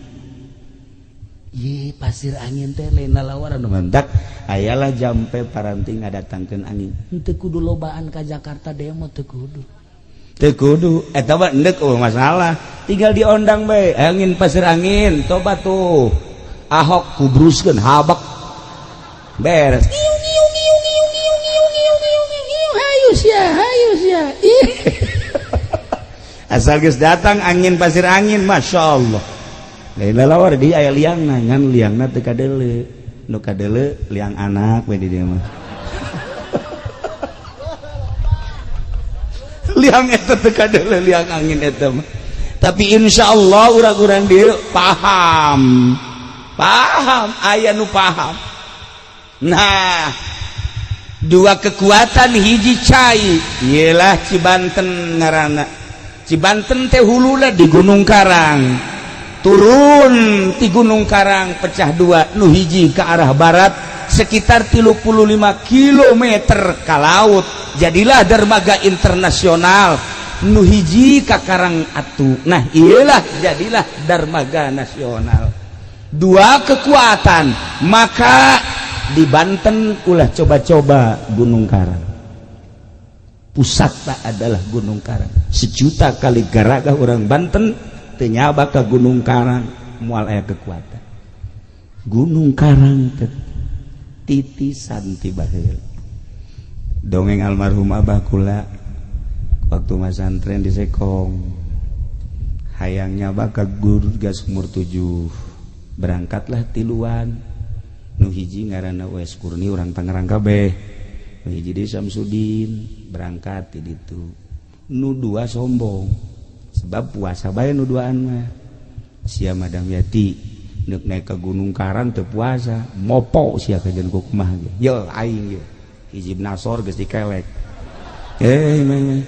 [SPEAKER 1] Ye pasir angin teh lain lalawaran nu mantak ayalah jampe paranting ngadatangkeun angin. Henteu kudu lobaan ka Jakarta demo teu kudu. Teu kudu eta mah endek eueuh masalah. Tinggal diondang bae angin pasir angin coba tuh. Ahok kubruskeun habak. Beres. Hayu sia. Asal geus datang angin pasir angin, Masya Allah. Lain lalawar di aya liangna, ngan liangna teu kadeuleu. Nu kadeuleu liang anak we di dieu mah. Liang eta teu kadeuleu liang angin eta mah. Tapi insya Allah urang-urang dieu paham. Paham, aya nu paham. Nah, dua kekuatan hiji cai ialah Cibanten ngaranna. Cibanten teh huluna di Gunung Karang. Turun di Gunung Karang pecah dua, nu hiji ke arah barat sekitar 35 km ke laut. Jadilah dermaga internasional. Nu hiji ka Karang Atu. Nah, iyalah jadilah dermaga nasional. Dua kekuatan, maka di Banten ulah coba-coba Gunung Karang. Pusatna adalah Gunung Karang. Sejuta kali garaga orang Banten teu nyaba ka Gunung Karang moal aya kekuatan. Gunung Karang teh titisan ti baheula. Dongeng almarhum abah kula waktu masantren di Sekong, hayang nyaba ka guru gas umur 7. Berangkatlah tiluan. Nu hiji ngaranna Wes Kurni urang Tangerang kabeh. Nu hiji deui Samsudin berangkat ti ditu. Nu dua sombong sebab puasa bae nu duaan mah. Sia Madam Yati neuk naik ke Gunung Karang teu puasa, mopo sia kajeun ku kumaha ge. Ye aing ye. Hizib Nasor geus dikelek. Meh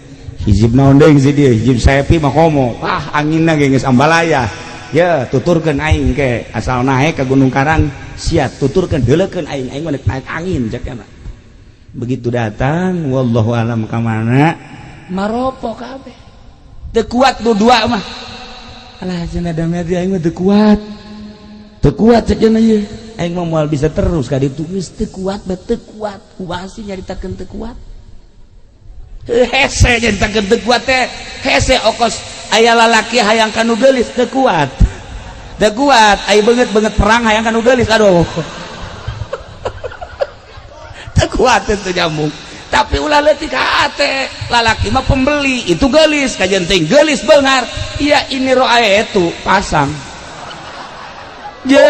[SPEAKER 1] hizib naon deui geus dieu, hizib Saepi mah komo. Wah, anginna ge geus ambalaya. Ya, tuturkeun aing ke asal naik ke Gunung Karang sia tuturkeun deuleukeun aing, aing mah naik angin cek mah. Begitu datang wallahu alam ka mana maropo kabeh. Teu kuat nu dua mah. Alah cenah damai aing mah teu kuat. Teu kuat cek cenah ieu. Aing mah moal bisa terus ka ditu geus teu kuat mah teu kuat. Kumaha sih nyaritakeun teu kuat? Hese nyaritakeun teu kuat teh. Hese okos aya lalaki hayang kanu geulis teu kuat. Teu kuat, aya beungeut-beungeut perang hayang kanu geulis aduh. Teu kuat teu nyambung. Tapi ulah leutik hate, lalaki mah pembeli, itu geulis kajen teh geulis beungar. Iya ini roa itu pasang. Je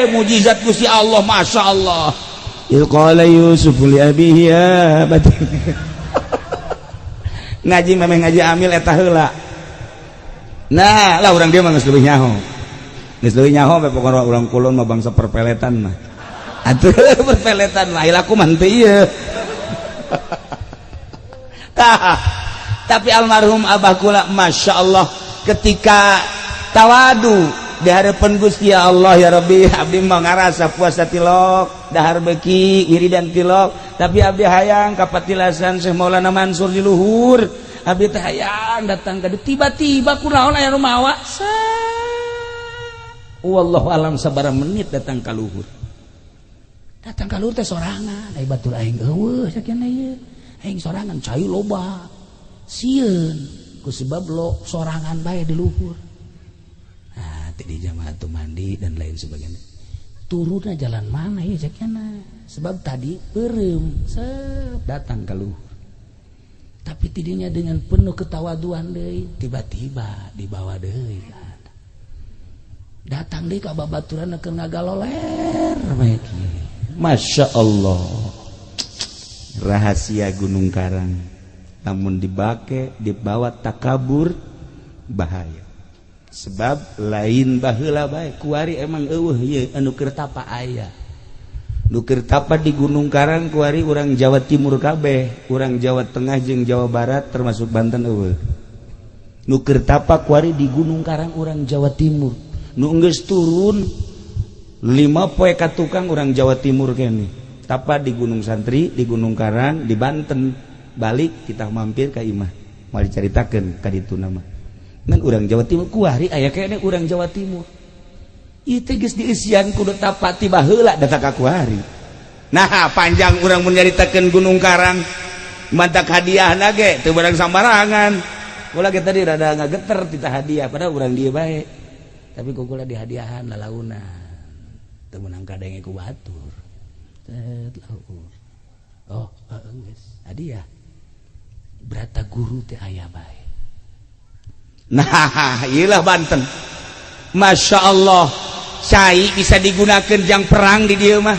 [SPEAKER 1] mujizat Gusti Allah, Masya Allah. Idz qala Yusuf li abihi ya abati. Ngaji memang ngaji amil eta heula. Nah, lah urang dia mah geus leuwih nyaho. Geus leuwih nyaho we pokona urang kulon mah bangsa perpeletan mah. Atuh perpeletan mah laku mah henteu ieu. Tah, tapi almarhum abah kula Masya Allah ketika tawadu di hadapan Gusti Allah, ya Rabbi, abdi mah ngarasa puasa tilok, dahar beki, wiridan tilok, tapi abdi hayang kapatilasan Syekh Maulana Mansur di luhur, abdi teh hayang datang ka tiba-tiba kunaon aya nu mawa. Wallahu alam sabaraha menit datang ka luhur. Datang ka luhur teh sorangan, ai batur aing eueuh sakieu ieu. Aing sorangan cai loba. Sieun ku sebab lo sorangan bae di luhur. Nah, di jamaah tuh mandi dan lain sebagainya. Turunnya jalan mana ya sakieu? Sebab tadi beureum set datang ka luhur. Tapi tidinya dengan penuh ketawaduan deui, tiba-tiba dibawa deui. Datang deui ka babaturan keur ngagaloler bae. Masya Allah, rahasia Gunung Karang namun dibake dibawa takabur bahaya, sebab lain baheula bae kuari emang eueuh ieu anu keur tapa aya nu keur tapa di Gunung Karang kuari urang Jawa Timur kabeh, urang Jawa Tengah jeung Jawa Barat termasuk Banten eueuh. Nu keur tapa kuari di Gunung Karang urang Jawa Timur, nu geus turun 5 poe ka tukang urang Jawa Timur kene tapa di Gunung Santri, di Gunung Karang, di Banten. Balik kita mampir ka imah mau dicaritakeun ka ditu nama ngan urang Jawa Timur kuari aya kene urang Jawa Timur ieu teh geus dieusian kudu tapa ti baheula datang ka kuari. Nah, panjang urang mun nyaritakeun Gunung Karang, mantak hadiahna ge teu barang sambarangan. Kula ge tadi rada ngageter tita hadiah padahal urang dieu bae, tapi ku kula dihadiahan lalaunan teu meunang kadenge ku batur. Set laur. Oh, geus hadiah. Brata guru teh aya bae. Nah, iyalah Banten. Masya Allah, cai bisa digunakan jang perang di dieu mah.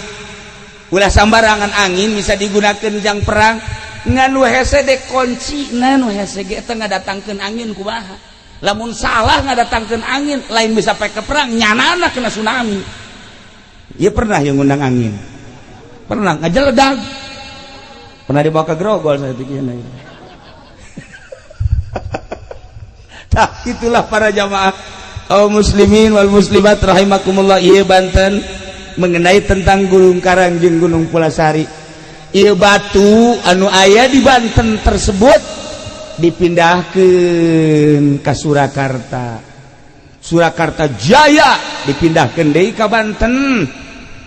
[SPEAKER 1] Ulah sambarangan angin bisa digunakan jang perang. Ngan nu hese de kunci, na nu hese ge teh ngadatangkeun angin kumaha. Lamun salah ngadatangkeun angin, lain bisa pake perang, nyanana kena tsunami. Ieu pernah yang ngundang angin. Pernah ngajeledag. Pernah dibawa ke Grogol saya pikirnya. Tah itulah para jamaah kaum muslimin wal muslimat rahimakumullah. Ieu Banten mengenai tentang Gunung Karang jeung Gunung Pulasari. Ieu batu anu aya di Banten tersebut dipindahkeun ka Surakarta. Surakarta Jaya dipindahkeun deui ka Banten.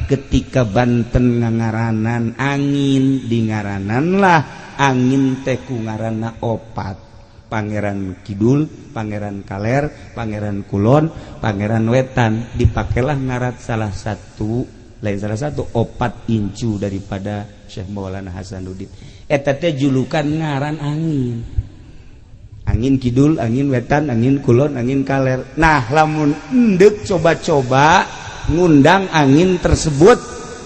[SPEAKER 1] Ketika Banten ngangaranan angin, dingaranan lah angin teh ku ngaranna opat. Pangeran Kidul, Pangeran Kaler, Pangeran Kulon, Pangeran Wetan. Dipakailah ngarat salah satu, lain salah satu opat incu daripada Syekh Maulana Hasanuddin. Eta teh julukan ngaran angin. Angin Kidul, angin Wetan, angin Kulon, angin Kaler. Nah, lamun endek coba-coba ngundang angin tersebut,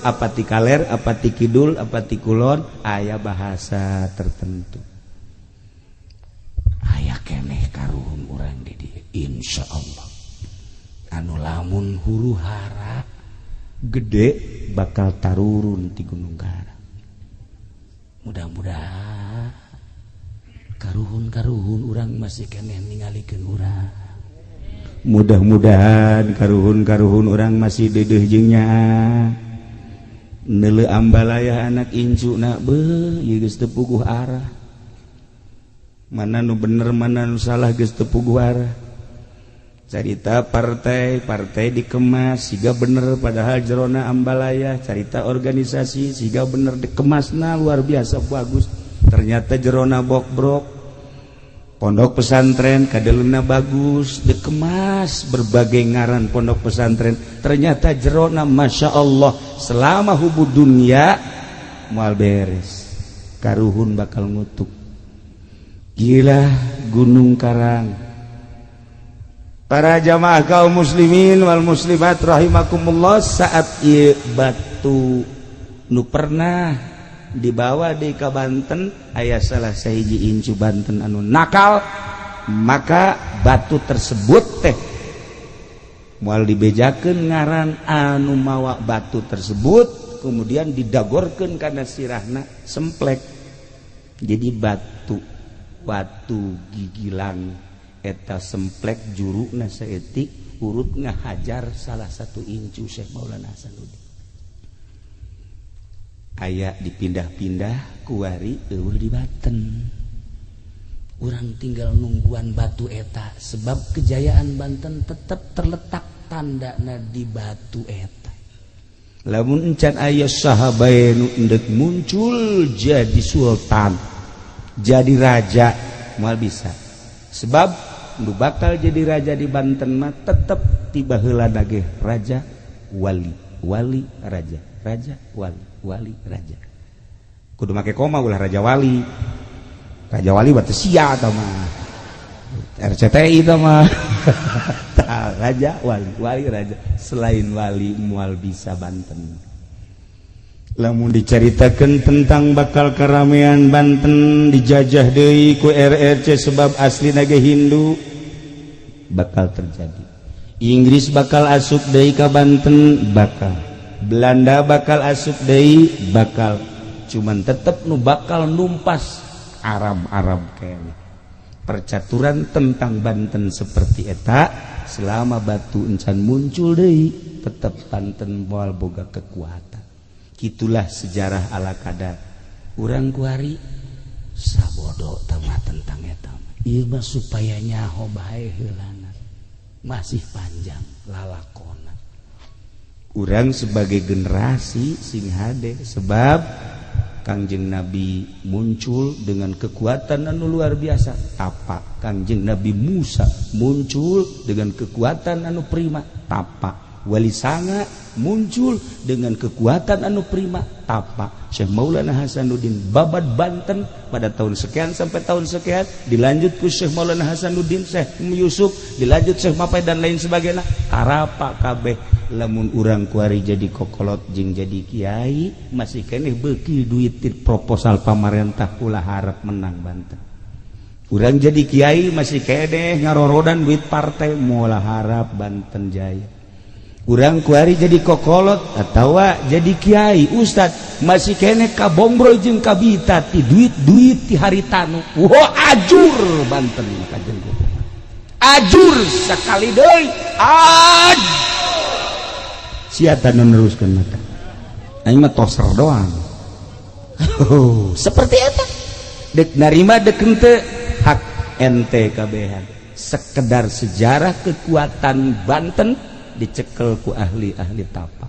[SPEAKER 1] apa ti kaler, apa ti kidul, apa ti kulon, aya bahasa tertentu. Aya keneh karuhun urang di dieu insyaallah. Anu lamun huru hara gede bakal tarurun ti Gunung Karang. Mudah-mudahan karuhun-karuhun urang masih keneh ningalikeun urang. Mudah-mudahan karuhun-karuhun urang masih dedeh jeung nyaah. Neuleu ambalaya anak incu na beuh ieu geus teu puguh arah. Mana nu bener mana nu salah geus teu puguh arah. Carita partai, partai dikemas siga bener padahal jerona ambalaya. Carita organisasi siga bener dikemasna luar biasa bagus, ternyata jerona bokbrok. Pondok pesantren kadeluna bagus dikemas berbagai ngaran pondok pesantren, ternyata jerona Masya Allah selama hubu dunia moal beres. Karuhun bakal ngutuk. Gila Gunung Karang. Para jamaah kaum muslimin wal muslimat rahimakumullah, saat ieu batu nu pernah dibawa di ka Banten, aya salah sahiji incu Banten anu nakal, maka batu tersebut teh moal dibejakeun ngaran anu mawa batu tersebut, kemudian didagorkeun kana sirahna semplek. Jadi batu batu gigilang eta semplek, juruna saeutik, urut ngahajar salah satu incu Syekh Maulana Hasanuddin. Aya dipindah-pindah, kuari euweuh di Banten.
[SPEAKER 2] Urang tinggal nungguan batu eta, sebab kejayaan Banten tetap terletak tandana di batu eta.
[SPEAKER 1] Lamun encan aya sahabat nu endek muncul jadi sultan, jadi raja, moal bisa, sebab nu bakal jadi raja di Banten mah tetep tiba heula ge raja wali, wali raja, raja wali, wali raja. Kudu make koma, ulah raja wali. Raja wali berarti sia atau mah RCTI itu mah. Tah, raja wali, wali raja. Selain wali moal bisa Banten. Lamun diceritakan tentang bakal keramaian Banten dijajah deui ku RRC, sebab asli naga Hindu, bakal terjadi. Inggris bakal asup deui ka Banten, bakal. Belanda bakal asup deui, bakal. Cuman tetep nu bakal numpas Arab-Arab kayaknya. Percaturan tentang Banten seperti eta, selama batu encan muncul deui, tetep Banten moal boga kekuatan. Gitulah sejarah ala kadar.
[SPEAKER 2] Urang kuari sabodo tama tentang eta. Ieu mah supaya nyaho bae heulana. Masih panjang lalakona.
[SPEAKER 1] Urang sebagai generasi sing hade, sebab Kangjeng Nabi muncul dengan kekuatan anu luar biasa, tapa. Kangjeng Nabi Musa muncul dengan kekuatan anu prima, tapa. Wali Sanga muncul dengan kekuatan anu prima, tapa. Syekh Maulana Hasanuddin babad Banten pada tahun sekian sampai tahun sekian, dilanjut ku Syekh Maulana Hasanuddin, Syekh Yusuf, dilanjut Syekh Mapai dan lain sebagainya. Arapa kabeh. Lamun urang kuari jadi kokolot jeung jadi kiai masih keneh beuki duit proposal pamarentah, ulah harap menang Banten. Urang jadi kiai masih keneh ngarorodan duit partai, moal harap Banten jaya. Urang kuari jadi kokolot atau jadi kiai ustad masih keneh kabombro jeung kabita ti duit-duit ti haritanu, wah, ajur Banten kajen, ajur sekali deui, aj siapa nu neruskeun mata aing mah toser doang. Oh, seperti eta dek narima dek henteu, hak ente kabehan. Sekedar sejarah kekuatan Banten dicekel ku ahli-ahli tapa.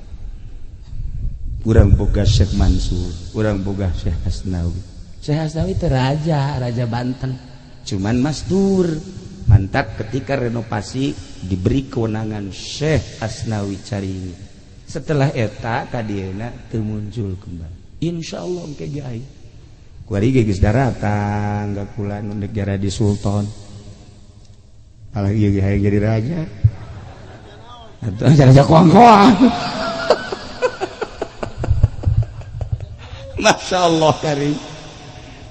[SPEAKER 1] Urang boga Syekh Mansur, urang boga Syekh Hasnawi.
[SPEAKER 2] Syekh Hasnawi itu raja, raja Banten.
[SPEAKER 1] Cuman masdur mantap ketika renovasi diberi kewenangan Syekh Asnawi Caringi. Setelah eta kadieuna teu muncul kembali. Insyaallah engke ge aya. Kuari ge geus daratang ka kula nu negara di sultan. Alah ieu ge hayang jadi raja. Atuh raja koang-koang. Masya Allah karim.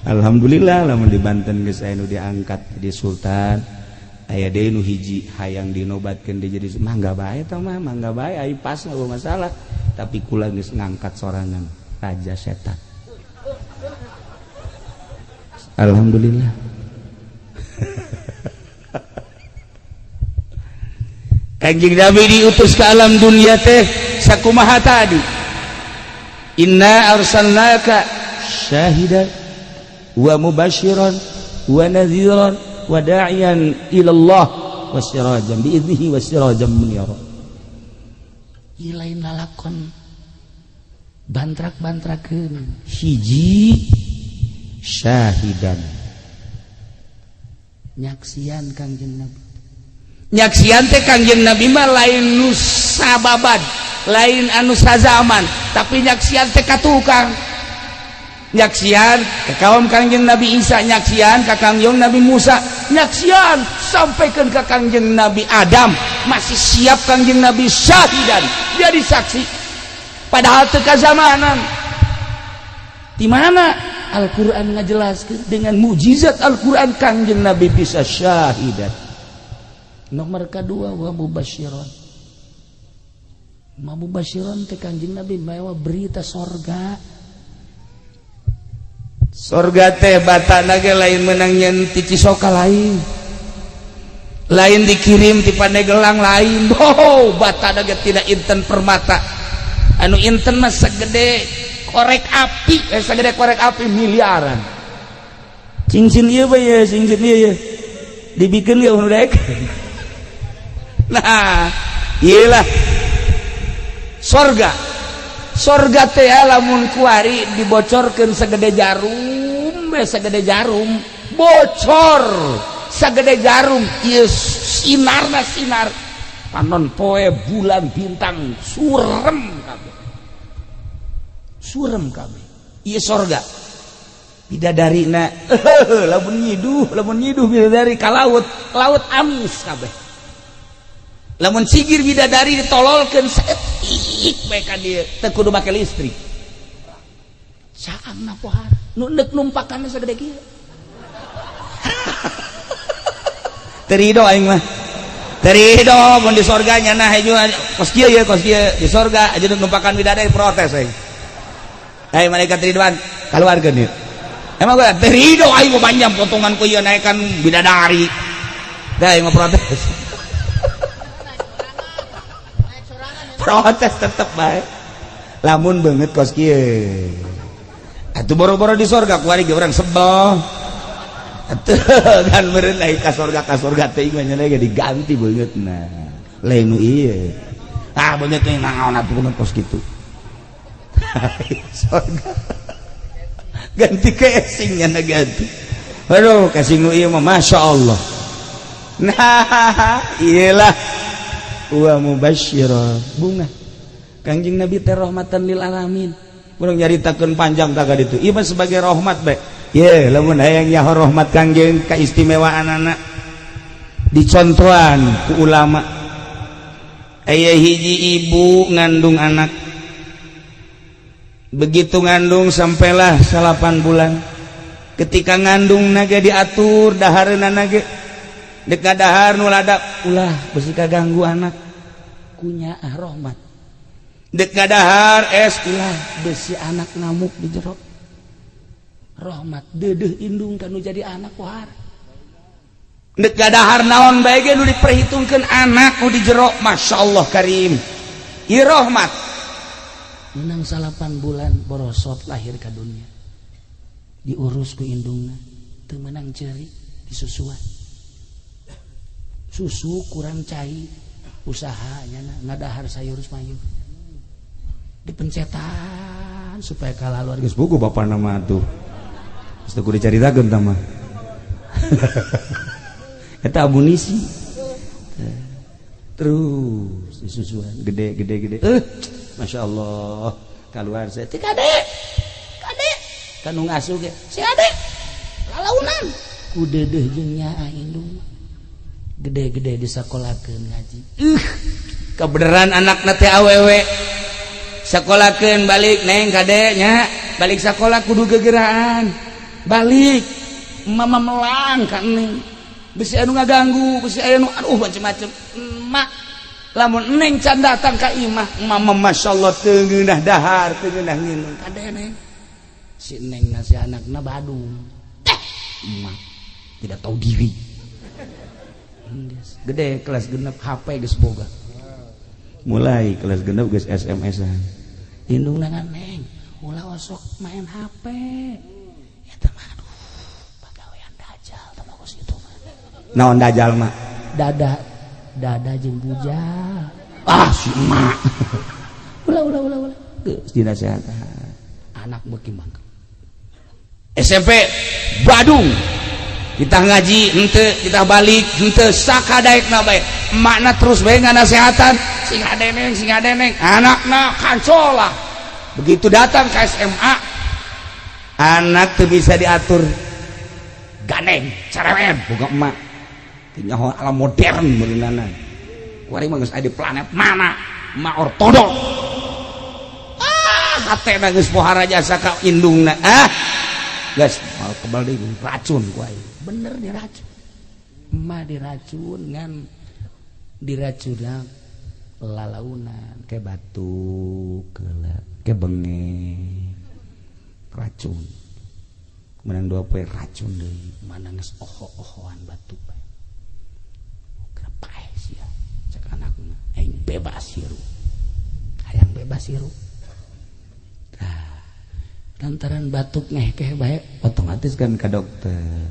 [SPEAKER 1] Alhamdulillah lamun di Banten geus aya nu diangkat jadi sultan. Aya deui nu hiji hayang dinobatkeun deui jadi mangga bae tah mah, mangga bae ai pas nggak masalah. Tapi kula geus ngangkat sorangan raja setan. Alhamdulillah. Kanjeng Nabi diutus ke alam dunia teh sakumaha tadi. Inna arsalnaka syahidan wa mubasyiran wa nadhiran wa da'iyan ila Allah wa sirajan bi idnihi wa sirajan munira.
[SPEAKER 2] Ieu lain lalakon bantrak-bantrakeun.
[SPEAKER 1] Hiji syahidan,
[SPEAKER 2] nyaksian Kangjeng Nabi.
[SPEAKER 1] Nyaksian teh Kangjeng Nabi mah lain nu sababad, lain anu sazaman, tapi nyaksian teh ka tukang. Nyaksian ke kaum Kangjeng Nabi Isa, nyaksian ka Kangjeng Nabi Musa, nyaksian sampaikan ke Kangjeng Nabi Adam. Masih siap Kangjeng Nabi syahidan, jadi saksi, padahal teu kazamanan. Di mana Al-Quran ngajelaskan dengan mujizat Al-Quran Kangjeng Nabi bisa syahidan.
[SPEAKER 2] Nomor kedua, wa mubasyiron. Ma mubasyiron teh Kangjeng Nabi mawa berita sorga.
[SPEAKER 1] Sorga teh batana ge lain menang nyen ti Cisoka, lain, lain dikirim ti Pandeglang, lain. Oh, batana ge tidak inten permata anu inten mah segede korek api, segede korek api miliaran. Cincin ieu bae ya, cincin ieu ya dibikin ge dek. Nah, iyalah sorga. Sorga teh lamun kuari dibocorkeun segede jarum, segede jarum bocor, segede jarum ieu sinarna, sinar panon poe, bulan, bintang surem kabeh, surem kabeh. Ieu sorga. Bidadari na lamun nyiduh, lamun nyiduh bidadari ka laut, laut amis kabeh. Lamun sigir bidadari ditololkeun saeutik bae ka dieu, teu kudu make listrik.
[SPEAKER 2] Saangna pohara nu neuk numpakanna sagede kieu.
[SPEAKER 1] Teu rido aing mah, teu rido mun di sorga nya. Nah, hejo kos kieu ye, kos kieu di sorga aja numpakan bidadari, protes aing. Hei malaikat Ridwan, keluarkeun ieu. Emang gue teu rido aing mah, panjang potongan ku ieu naekan bidadari. Dah, aing mah protes, protes tetep bae lamun banget kos kieu. Atuh boro-boro di sorga, kuari ge urang sebel atuh kan meureun. Ai ka sorga, ka sorga teh mah nya diganti beungeutna, lain nu ieu. Ah, beungeut teh naon atuh, beungeut kos kitu. Sorga ganti casingnya na, ganti. Aduh, casing nu ieu mah Masya Allah. Nah, iyalah wa mubasyira, bunga Kangjeng Nabi teh rahmatan lil alamin. Urang nyaritakeun panjang tak ditu. Ieu mah sebagai rahmat bae ye. Lamun hayang nyaho rahmat Kangjeng, keistimewaan anak, dicontohan ku ulama. Aya hiji ibu ngandung anak. Begitu ngandung sampailah 9 bulan. Ketika ngandung naga diatur dahareuna nage, dek dahar nu ladap ulah, besi kaganggu anak.
[SPEAKER 2] Kunya rahmat.
[SPEAKER 1] Dek dahar es
[SPEAKER 2] ulah, besi anak ngamuk di jero. Rahmat dedeh indung kanu jadi anak wahar.
[SPEAKER 1] Dek dahar naon bae ge nu diperhitungkeun anak nu di jero. Masya Allah karim, ieu rahmat.
[SPEAKER 2] Menang 9 bulan, borosot lahir ke dunia, diurus ku indungna, teu menang ceri, disusuan susu kurang cai, usahanya ngadahar sayur mayur dipencetan supaya kalah luar.
[SPEAKER 1] Geus buku bapak nama tuh. Geus teu kudu dicaritakeun tah mah. Eta amunisi. Terus disusuan gede gede gede. Masya Allah, keluar saya teh kade. Kade. Kanu ngasuh ge. Si ade. Lalaunan.
[SPEAKER 2] Ku dedeh jeung nyaah indung, gede-gede disakolahkeun ngaji.
[SPEAKER 1] Kebenaran anak teh awewe, sekolahkeun balik, neng, kade nya, balik sekolah kudu gegeraan balik, mama melang ka neng, besi anu ngaganggu, besi anu aduh macem-macem. Emak lamun neng can datang ka imah, mama Masya Allah teu ngeunah dahar, teu ngeunah nginum.
[SPEAKER 2] Kade neng, si neng nasi anakna badung, emak tidak tahu diri.
[SPEAKER 1] Gede kelas 6, HP geus boga, mulai kelas 6 geus SMS-an.
[SPEAKER 2] Indung ngan neng ulah osok main HP eta mah, aduh, pagawean dajal tah bagus itu mah.
[SPEAKER 1] Naon dajal mah?
[SPEAKER 2] Dada dada jeung bujal.
[SPEAKER 1] Ah, si emak.
[SPEAKER 2] Ulah, ulah, ulah, ulah.
[SPEAKER 1] Geus dinasehatan.
[SPEAKER 2] Anak beuki mangke.
[SPEAKER 1] SMP Badung, kita ngaji henteu, kita balik henteu, sakadaekna bae emakna terus bae nganasehatan, sing adeneng, sing adeneng. Anakna kancola. Begitu datang ke SMA, Anak tuh bisa diatur, gandeng, cerewet, boga emak nyaho alam modern beunana. Kuari mah geus aya di planet mana, emak ortodok. Ah, hatena geus pohara jasa ka indungna. Ah, geus mal kebal deui, racun ku aing. Bener diracun. Emak diracun, ngan diracunna lalaunan, ke batuk ke benge racun. Menang 2 poe racun deui, mana geus oho-ohoan batuk bae. Kenapa sih ya? Cek anakna, aing bebas hirup. Hayang bebas hirup. Nah, lantaran batuk ngehkeh bae otomatis kan ke dokter.